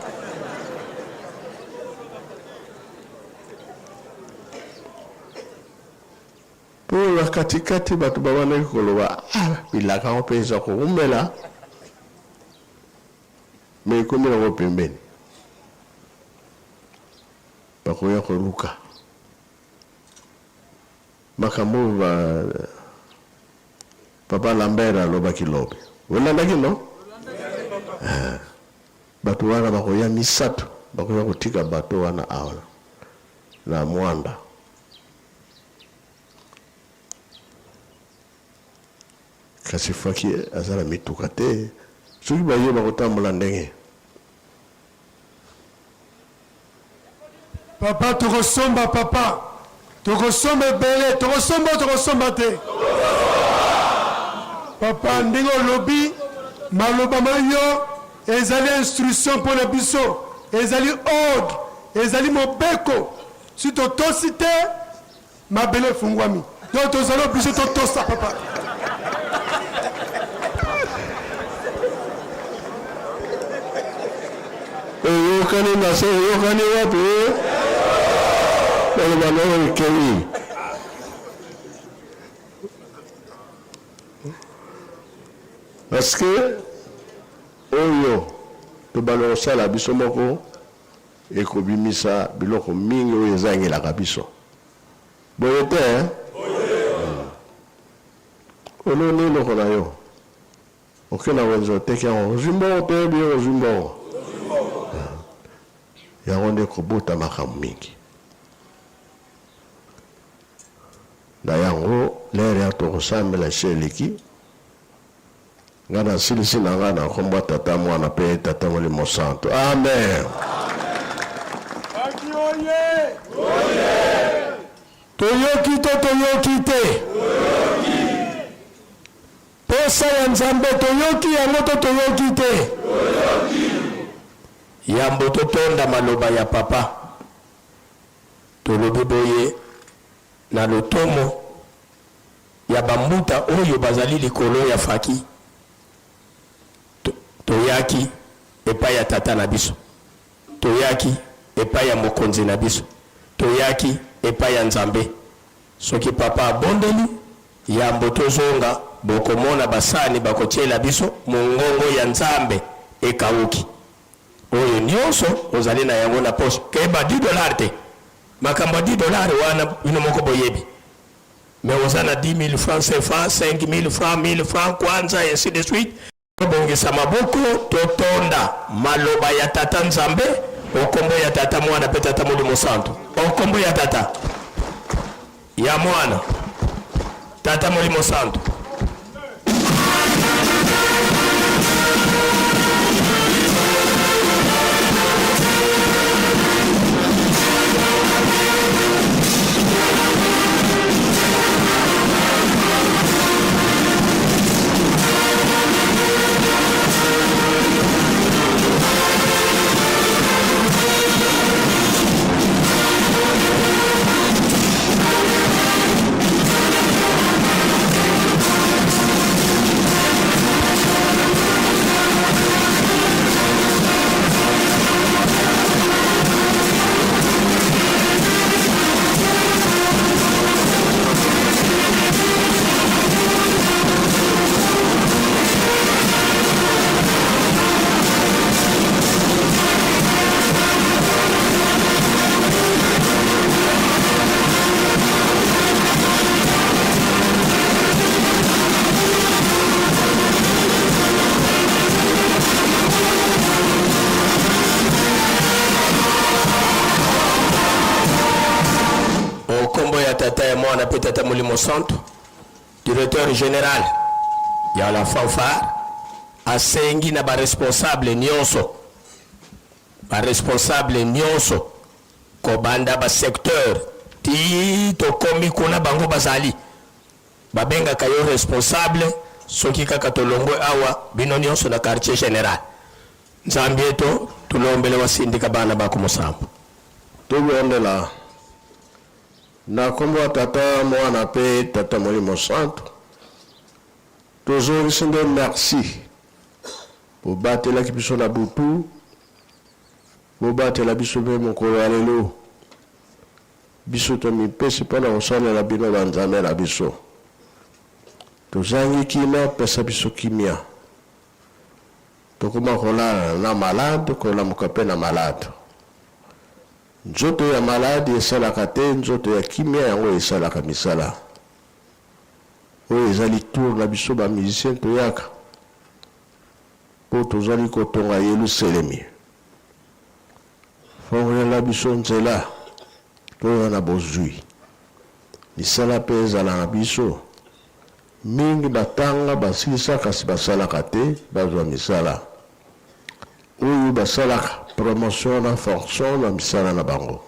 mpo na katikati bato babandaki koloba ah, bilaka yango mpe eza kowumela me ekomi yango pembeni bakoya koluka Makambo oyo ba papa Lambert alobaki lobi olandaki non? Eh, bato wana bakoya misatu bakoya kotika bato wana awa na Mwanda. Kasi Faki aza na mituka te, soki baye bakotambola ndenge Papa tokosomba papa tokosomba ebele tokosomba tokosomba te papa ndenge olobi maloba ma yo ezali instruction mpo na biso ezali ordre ezali mobeko si totosi te Mabele efungwami. Donc tozali oblige totosa papa. Eyokani na se eyokani wapi? Baloba na oyo ekei. Parce que oyo tobanda kosala biso moko ekobimisa biloko mingi oyo ezangelaka biso. Boye te eh? Oloni eloko na yo, oke na wenze oteki yango, ozwi mbongo te oyebi yo ozwi mbongo. Yango nde ekobota makambo mingi. Na yango lere ya tokosambela esi eleki. Nga nasilisi na nga na nkombo ya Tata, Mwana mpe Tata Molimo Santu. Amen. Toyoki to toyoki te? Posa ya Nzambe toyoki yango to toyoki te? Yambo totonda maloba ya Papa, tolobi boye na lotomo ya ba mbuta oyo bazali likolo ya faki, to, toyaki epai ya tata na biso, toyaki epai ya mokonzi na biso, toyaki epai ya Nzambe. Soki papa abondeli, yambo tozonga, bokomona basani bakotiela biso mongongo ya Nzambe ekawuki. Oyo nionso ozali na yango na poche, keba 10 dollars te. Makambo ya 10 dollars wana bino moko boyebi. Mais oza na 10000 francs CFA, 5000 francs, 1000 francs, kwanza ainsi de suite. Tobongisa maboko totonda maloba ya Tata Nzambe o kombo ya Tata Mwana pe Tata Molimo Santu. O kombo ya Tata, ya Mwana, Tata Molimo Santu. mpe Tata Molimo Santu, directeur general ya la fanfare asengi na ba responsable nyonso, ba responsable nyonso kobanda ba secteur ti tokomi kuna bango bazali babengaka yo responsable soki kaka tolongwe awa bino nyonso na quartier general. Nzambi eto tulombele wasindika bana bako musambo. Tobondela. Na nkombo ya Tata, Mwana mpe Tata Molimo Santu, tozongisi nde merci. Bobatelaki biso na butu, bobatela biso mpe mokolo ya lelo. Biso tomipesi mpo na kosalela bino banzambe na biso. Tozangi kimia, pesa biso kimia. Tokoma kolala na malade, kolamuka mpe na malade. Nzoto ya maladi esalaka te, nzoto ya kimia yango esalaka misala. Oyo ezali tour na biso ba musiciens toyaka mpo tozali kotonga Yeluselemi. Fongolela biso nzela toya na bozui. Misala mpe ezala na biso. Mingi batanga basilisa kasi basalaka te, bazwa misala. Oyo basalaka promotion na fonction na misala na bango.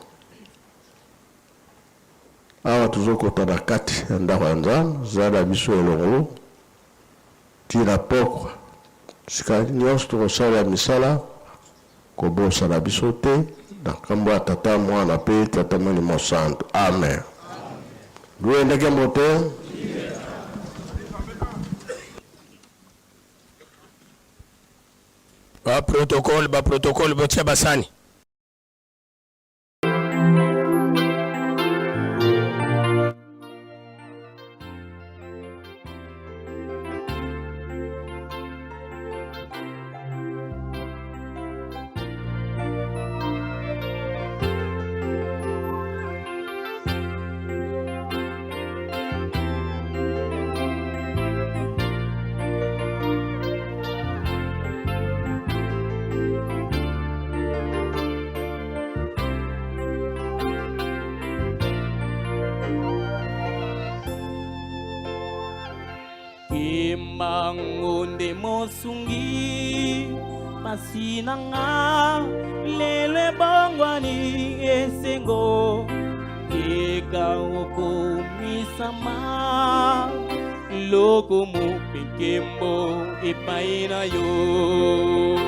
Awa tozokota na kati ya ndako ya Nzambe, zala biso elongo ti na pokwa. Sika nyonso tokosala misala, kobosana biso te, na nkombo ya Tata, Mwana mpe Tata Molimo Santu. Amen. Luendeke mbote. Ba protocole, ba protocole botia basani. Kimbangu nde mosungi pasi na nga lelo ebongwani esengo tika okomisama lokumu mpe nkembo epai na yo.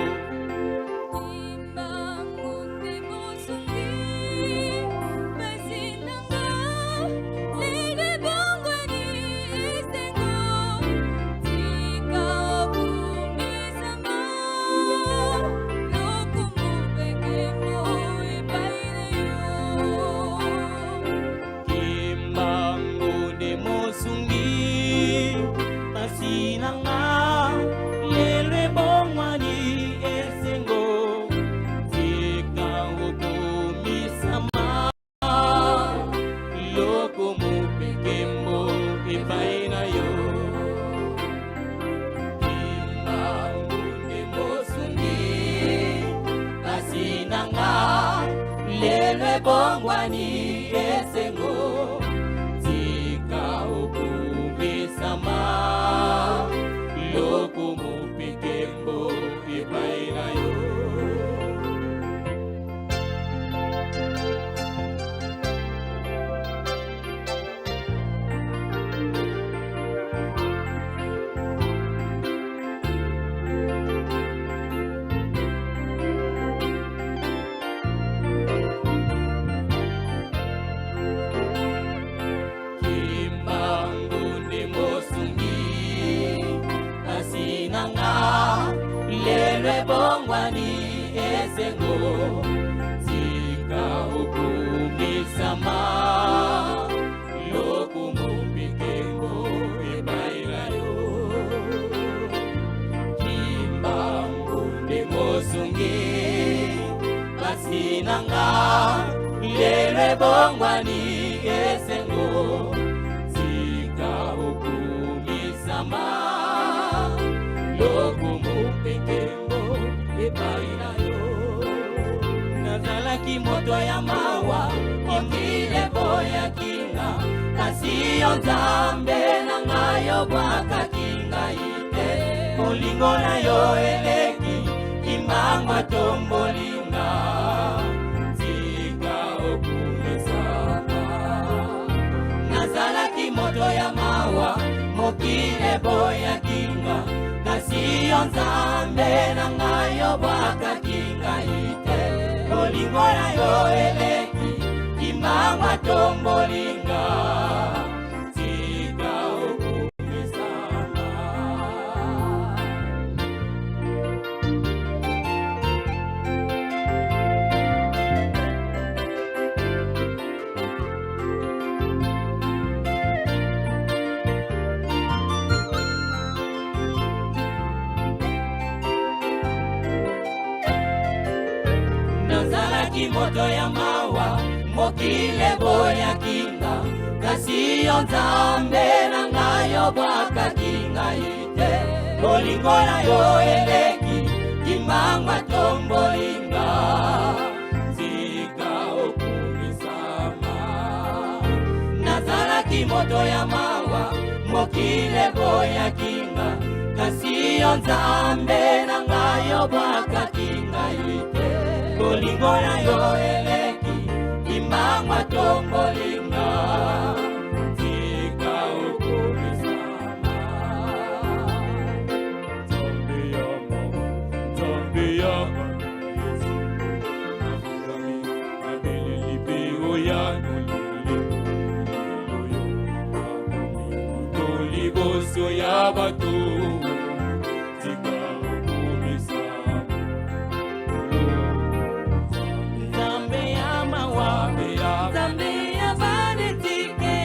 Kasi yo Nzambe na ngai obwakaki ngai te, bolingo na yo eleki kimbangu atomboli nga, tika okumisama. Nazalaki moto ya mawa, mokili eboyaki nga, kasi yo Nzambe na ngai obwakaki ngai te, bolingo na yo eleki kimbangu atomboli nga, tika okumisama. Nazalaki moto ya mawa, mokili eboyaki nga, kasi yo Nzambe na ngai obwakaki ngai te, bolingo na yo eleki kimbangu atomboli nga, tika okumisama. Nazalaki moto ya mawa, mokili eboyaki nga, kasi yo Nzambe na ngai obwakaki ngai te, bolingo na yo eleki kimbangu atomboli nga, tika okumisama. Nzambe ya mawa, Nzambe ya mawa, Yesu, nafungami, nabeleli mpe oyanoli lelo yo, nakomi moto liboso ya bato, tika okumisama. Nzambe ya mawa, Nzambe ya banetike,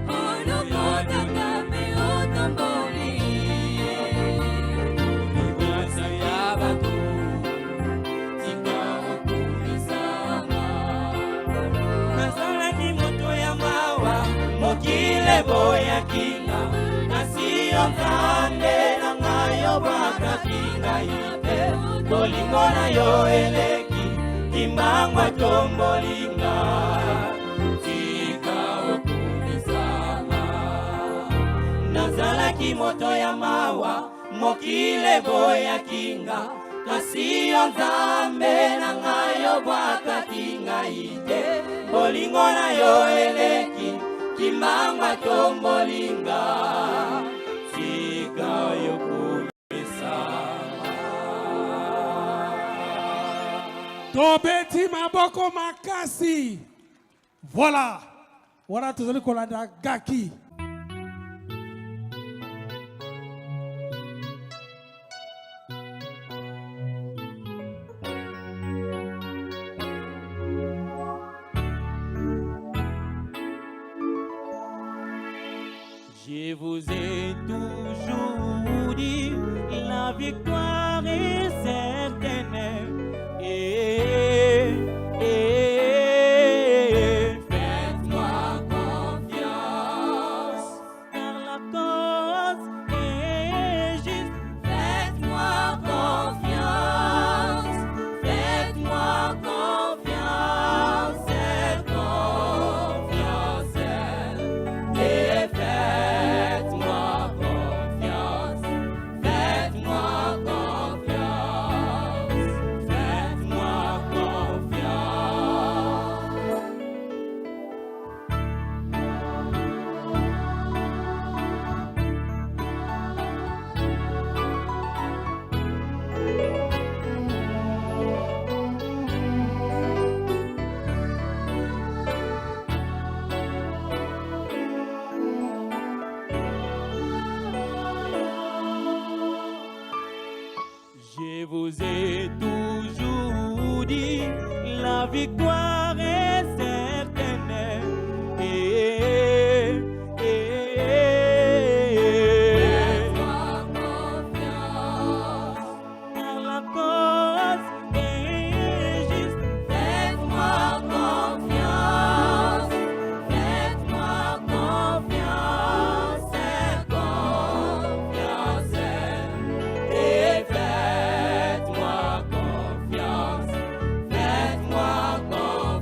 olokotaka mpe otomboli liboso ya bato, tika okumisama. Nazalaki moto ya mawa, mokili eboyaki nga, kasi yo Nzambe na ngai obwakaki ngai te, bolingo na yo eleki kimbangu atomboli nga, tika okumisama. Nazalaki moto ya mawa, mokili eboyaki nga, kasi yo Nzambe na ngai obwakaki ngai te, bolingo na yo eleki kimbangu atomboli nga, tika yokumisama. Tobeti maboko makasi. Voilà, wana tozali kolanda Gaki. Je vous ai toujours dit, la victoire est certaine. Et, et, faites-moi confiance, car la cause est juste. Faites-moi confiance, faites-moi confiance, confiance. Et faites-moi confiance, faites-moi confiance, faites-moi confiance. Je vous ai toujours dit, la victoire est certaine. Et, et, faites-moi confiance, car la cause est juste. Faites-moi confiance, faites-moi confiance, confiance. Et faites-moi confiance, faites-moi confiance.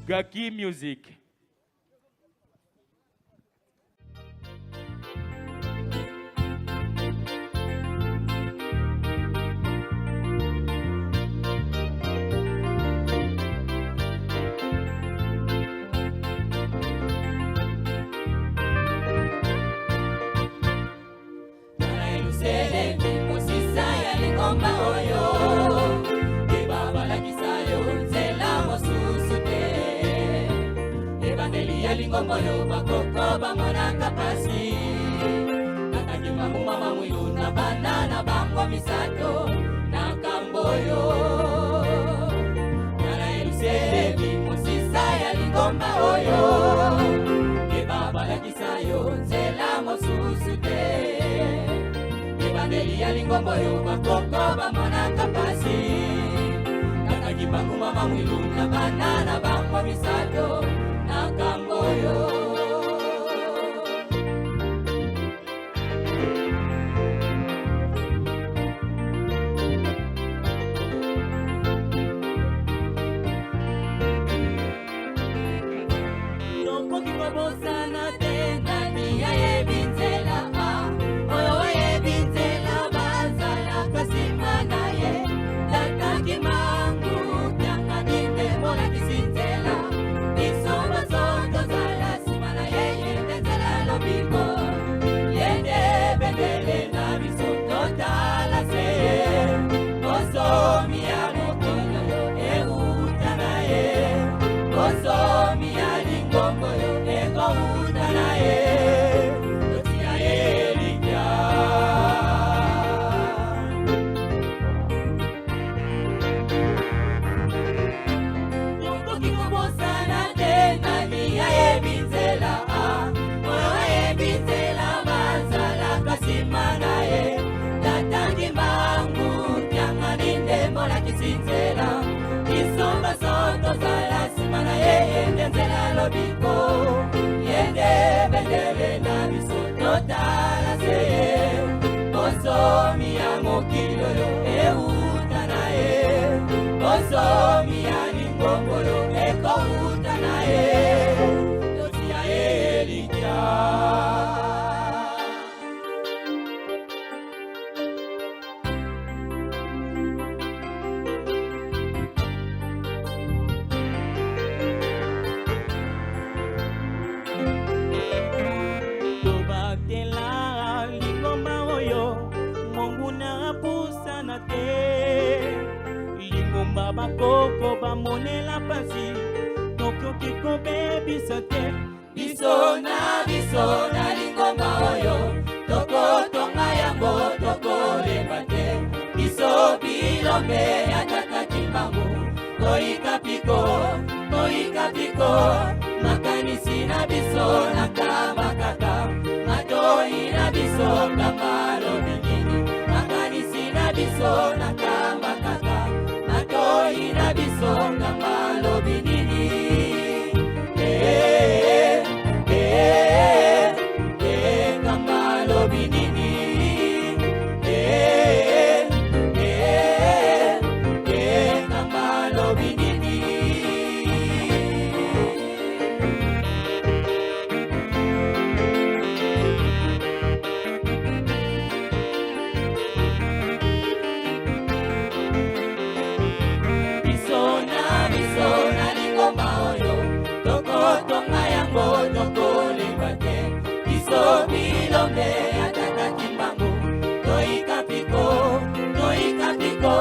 Gaki Music. Tala Yelusalemi, mosisa ya lingomba oyo, keba balakisa yo nzela mosusu te. Ebandeli ya lingomba oyo bakoko bamonaka pasi, tata Kimbangu, mama Mwilu na bana na bango misato na nkambo oyo. Tala Yelusalemi, mosisa ya lingomba oyo, keba balakisa yo nzela mosusu te. Ebandeli ya lingomba oyo bakoko bamonaka pasi, tata Kimbangu, mama Mwilu na bana na bango misato na nkambo oyo. Tokoki kobosana te nani ayebi nzela, a oyo ayebi nzela bazalaka nsima na ye. Tata Kimbangu Kiangani nde molakisi nzela, biso baso tozala nsima na ye. Ye nde nzela ya lobiko, ye nde bendele na biso, totala se ye. Bosomi ya mokolo euta na ye, bosomi ya lingombo oyo ekouta na ye, totia ye elikya. Tokoki kobosana te nani ayebi nzela, a oyo ayebi nzela bazalaka nsima na ye. Tata Kimbangu Kiangani nde molakisi nzela, biso baso tozala nsima na ye. Ye nde nzela ya lobiko, ye nde bendele na biso, totala se ye. Bosomi ya mokili oyo euta na ye, bosomi ya lingombo oyo ekouta na ye, totia ye elikya. Tobatela lingomba oyo monguna apusana te, lingomba bakoko bamonela pasi, tokoki kobebisa te. Biso na biso na lingomba oyo tokotonga yango, tokolemba te. Biso bilombe ya tata Kimbangu, toyika piko, toyika piko. Makanisi na biso na kamba kaka, matoi na biso kamba lobi nini. Makanisi na biso na kamba kaka, matoi na biso kamba lobi nini. Eh, eh, eh, kamba lobi nini. Eh, eh, eh, kamba lobi nini. Biso na biso na lingomba oyo tokotonga yango, tokolemba te. Biso bilombe ya tata Kimbangu, toyika piko, toyika piko.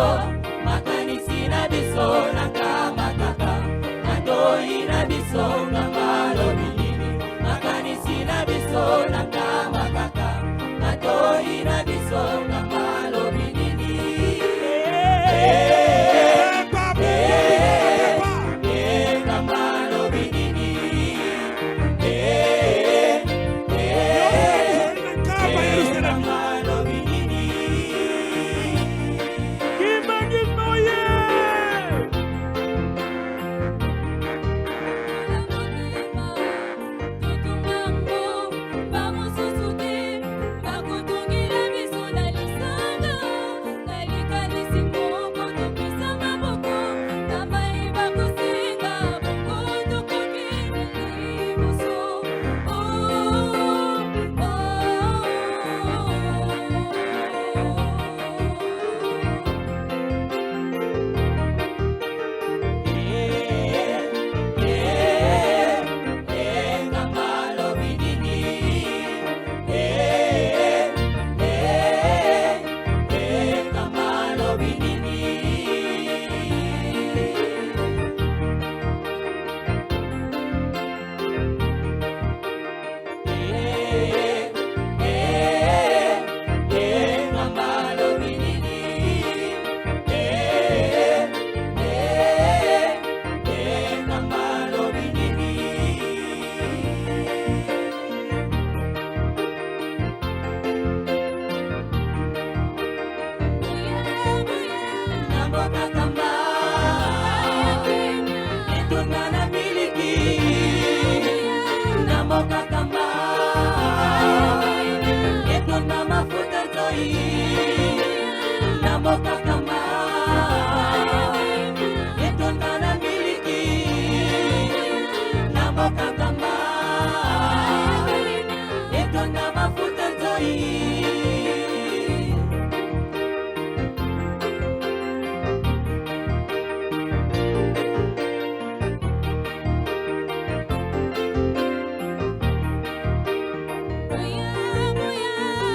Makanisi na biso na kamba kaka, matoi na biso kamba lobi nini. Makanisi na biso na kamba kaka, matoi na biso kamba lobi nini. Eh, eh, eh, kamba lobi nini. Eh, eh, eh, kamba lobi nini. Kimbangisme oye! nzoi na mboka kamba etonda na miliki na mboka kamba etonda mafuta nzoi.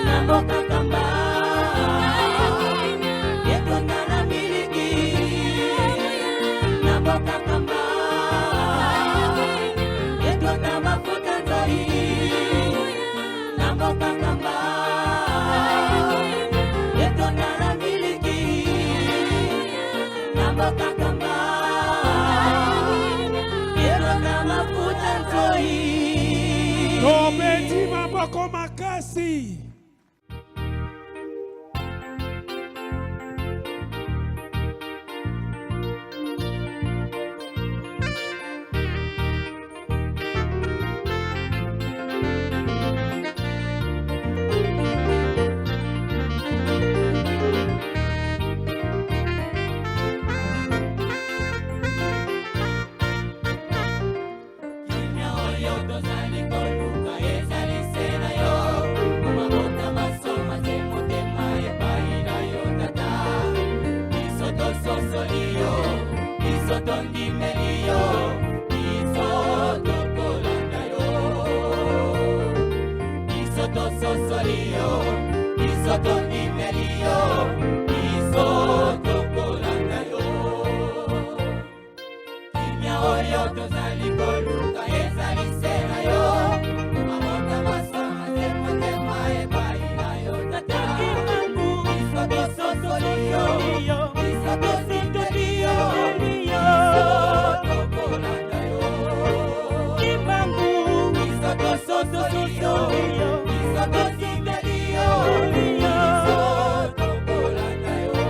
Na mboka kamba etonda na miliki na mboka kamba etonda mafuta nzoi na mboka kamba etonda na miliki na mboka kamba etonda mafuta nzoi. Tobeti maboko makasi. Kimia oyo tozali koluka ezali se na yo. Mabota masoma te motema epai na yo tata. Biso tososoli yo, biso tondimeli yo, biso tokolanda yo. Biso tososoli yo, biso tondimeli yo, biso tokolanda yo. Kimia oyo tozali koluka ezali se na yo. Mabota masoma te motema epai na yo tata. Biso tososoli yo, biso tosindeli yo, biso tokolanda yo. Biso tososoli yo, biso tosindeli yo, biso tokolanda yo.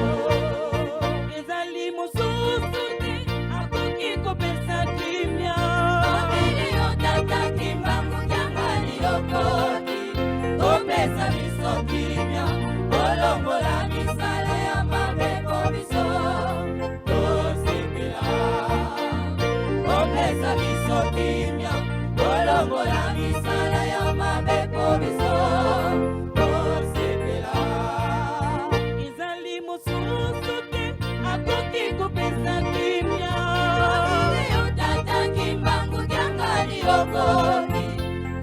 Ezali mosusu te akoki kopesa kimia. Mabele yo tata Kimbangu Kiangani yokoki kopesa biso kimia, kolongola misala ya mabe po biso tosepela. Kopesa biso kimia, kolongola misala ya mabe po biso tosepela. Ezali mosusu te akoki kopesa kimia. Mabele yo tata Kimbangu Kiangani yokoki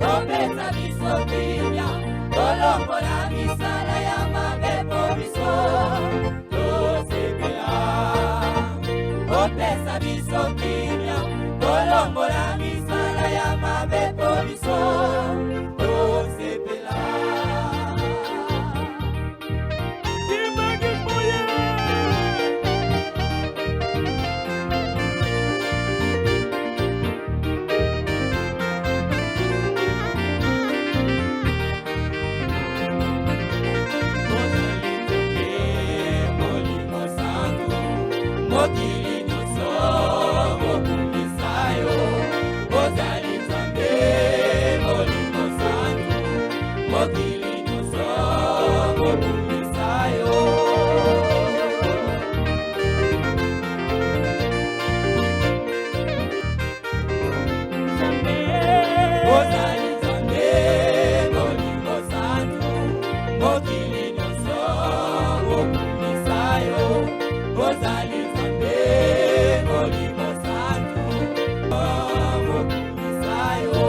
kopesa biso kimia, kolongola misala ya mabe po biso tosepela. Kopesa biso kimia, kolongola misala ya mabe po biso tosepela. Mokili nyonso mokumisa yo, ozali Nzambe Molimo Santu. Mokili nyonso mokumisa yo. Ozali Nzambe Molimo Santu, mokili nyonso mokumisa yo. Ozali Nzambe Molimo Santu, mokumisa yo.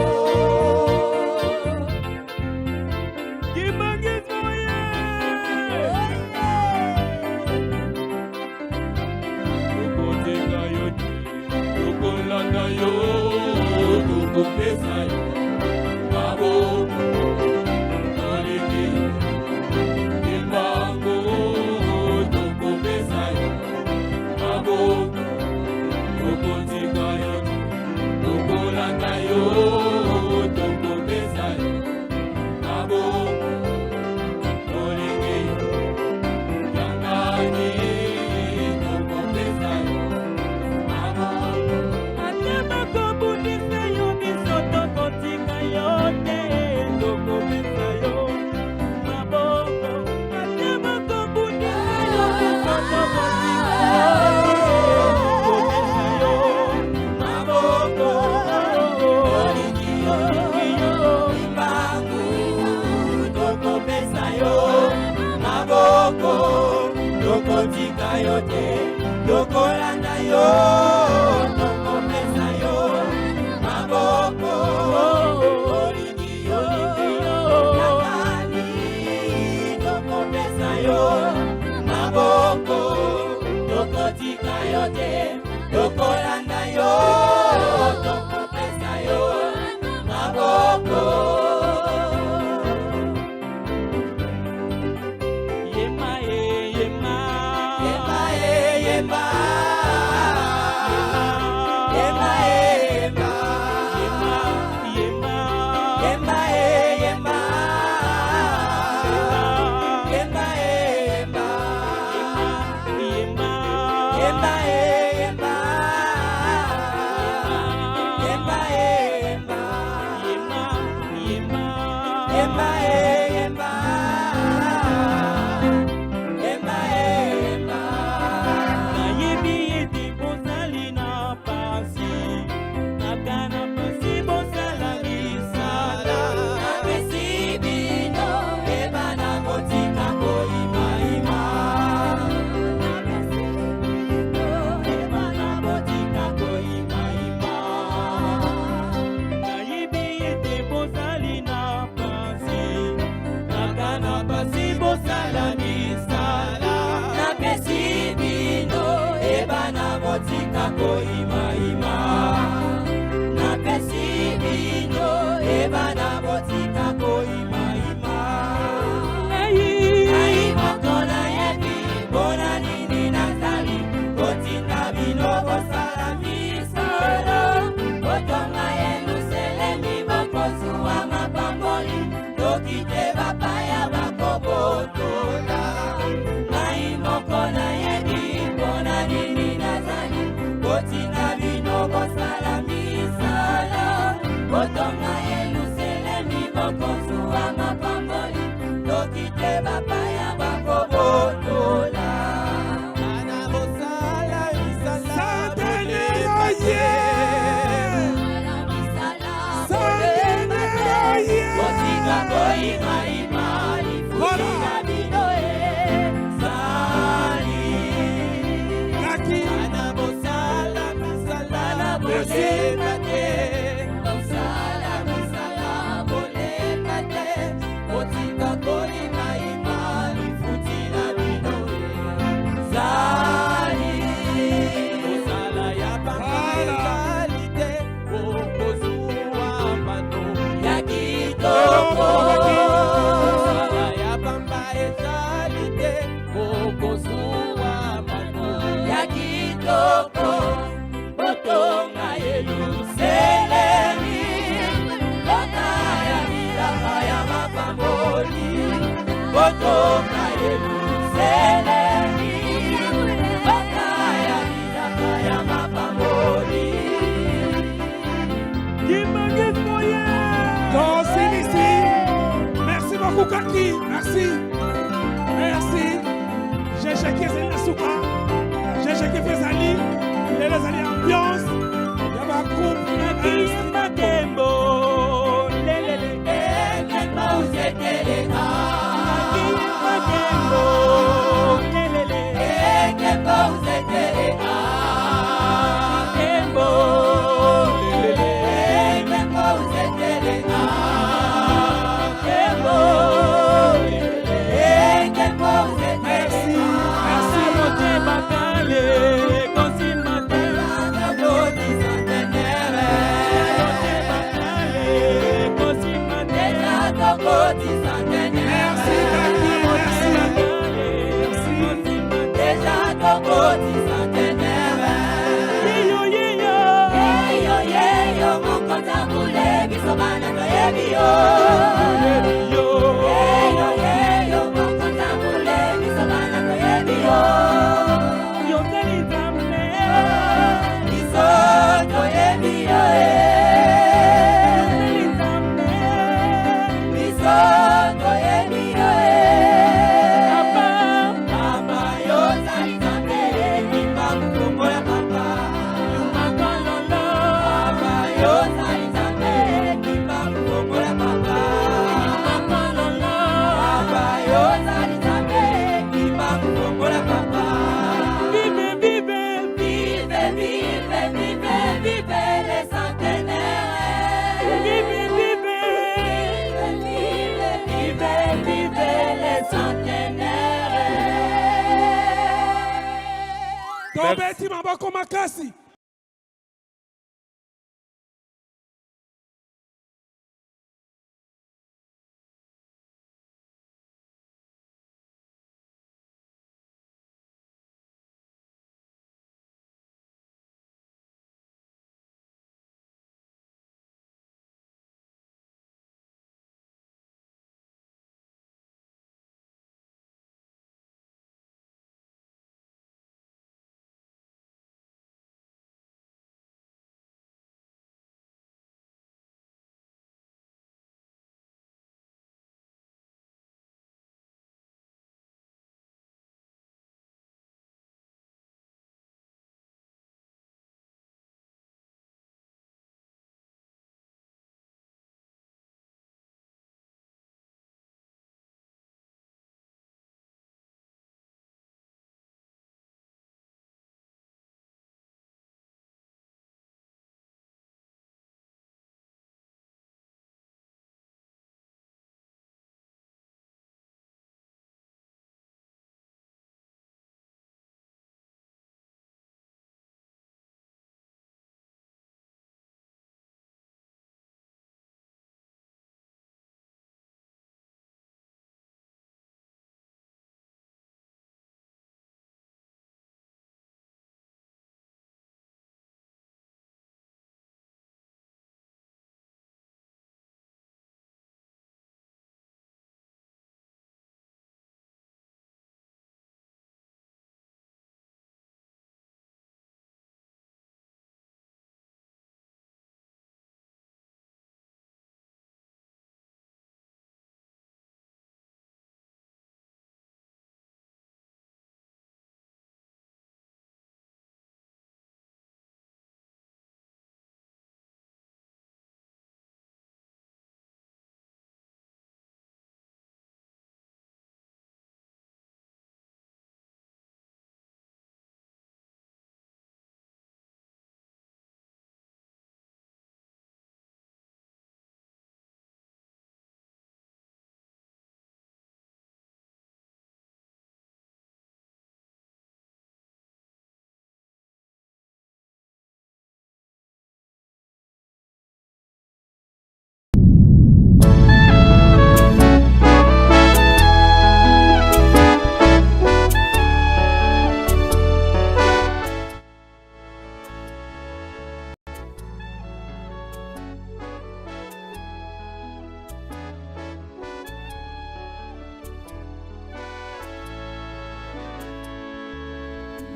Tokotika yo te, tokolanda yo, tokopesa yo maboko. Tolingi Kimbangu, tokopesa yo maboko. Tokotika yo te, tokolanda yo, tokopesa yo maboko. Tolingi Kiangani, tokopesa yo maboko. Ata bakobundisa yo, biso tokotika. yo, tokopesa yo maboko. Olingi yo, yakani, tokopesa yo maboko. Tokotika yo te, tokolanda yo, tokopesa yo maboko. Yema e yema. Yema e yema. Yema e yema. Yema. Yema e yema. Yema e yema. Yema. Yema e yema. Yema e yema. Yema. Yema. Yema e yema. Yema e yema. Nayebi ete bozali na pasi, kaka na pasi bosala misala. Napesi bino ebana kotika koyimayima. Napesi bino ebana kotika koyimayima. Nayebi ete bozali na pasi, kaka na pasi bosala misala. Napesi bino ebana kotika koyimayima. Napesi bino ebana kotika koyimayima. Ngai moko nayebi mpona nini nazali kotinda bino kosala misala. Kotonga Yelusalemi, bokozwa mapamboli, toki te bapaya bakobotola. Ngai moko nayebi mpona nini nazali kotinda bino kosala misala. Kotonga Yelusalemi, bokozwa mapamboli, toki te bapaya bakobotola. Bana bosala misala. Centenaire ye. Centenaire ye. Kotika koyimayima, lifuti na bino ezali. Kaki. Bana bosala misala. Bana Bolemba te. Bosala misala, bolemba te. Kotika koyimayima, lifuti na bino ezali. Kosala ya pamba ezali te, okozwa mbano. Ya kitoko. Kosala ya pamba ezali te, okozwa mbano. Ya kitoko. Botonga Yelusalemi, mboka ya bilaka ya mapamboli. Botonga Yelusalemi, mboka ya bilaka ya mapamboli. Tosilisi. Merci beaucoup, Kaki. Merci. Merci. Jejeki ezali na suka. Jejeki mpe ezali. Lelo ezali ambiance ya bagroupe. Matembo lelele. Ekemba uzeteleka. Matembo lelele. Ekemba uzeteleka. Matembo lelele. Ekemba uzeteleka. Matembo lelele. Ekemba Merci. uzeteleka. Merci. Roger Bakale kosimba te. Tokoti centenaire. Roger Bakale kosimba te. Déjà tokoti centenaire. Merci, Kaki. Merci. Bakale kosimba te. Déjà tokoti centenaire. Yeyo yeyo. Yeyo yeyo mokonzi akule, biso bana toyebi yo. Yeyo. Yeyo yeyo mokonzi akule, biso bana toyebi yo. Yozali Nzambe. Biso toyebi yo e. Yozali Nzambe. Biso toyebi yo e. Papa. Papa, yozali Nzambe, kimba mokongola papa. Makololo. Papa, yozali Nzambe, kimba mokongola papa. Makololo. Papa, yozali Nzambe, kimba mokongola papa. Vive vive. Vive. Tobeti maboko makasi.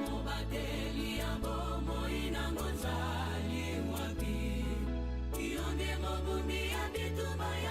Mobateli ya bomoi nango nzali wapi? Yo nde mobundi ya bitumba ya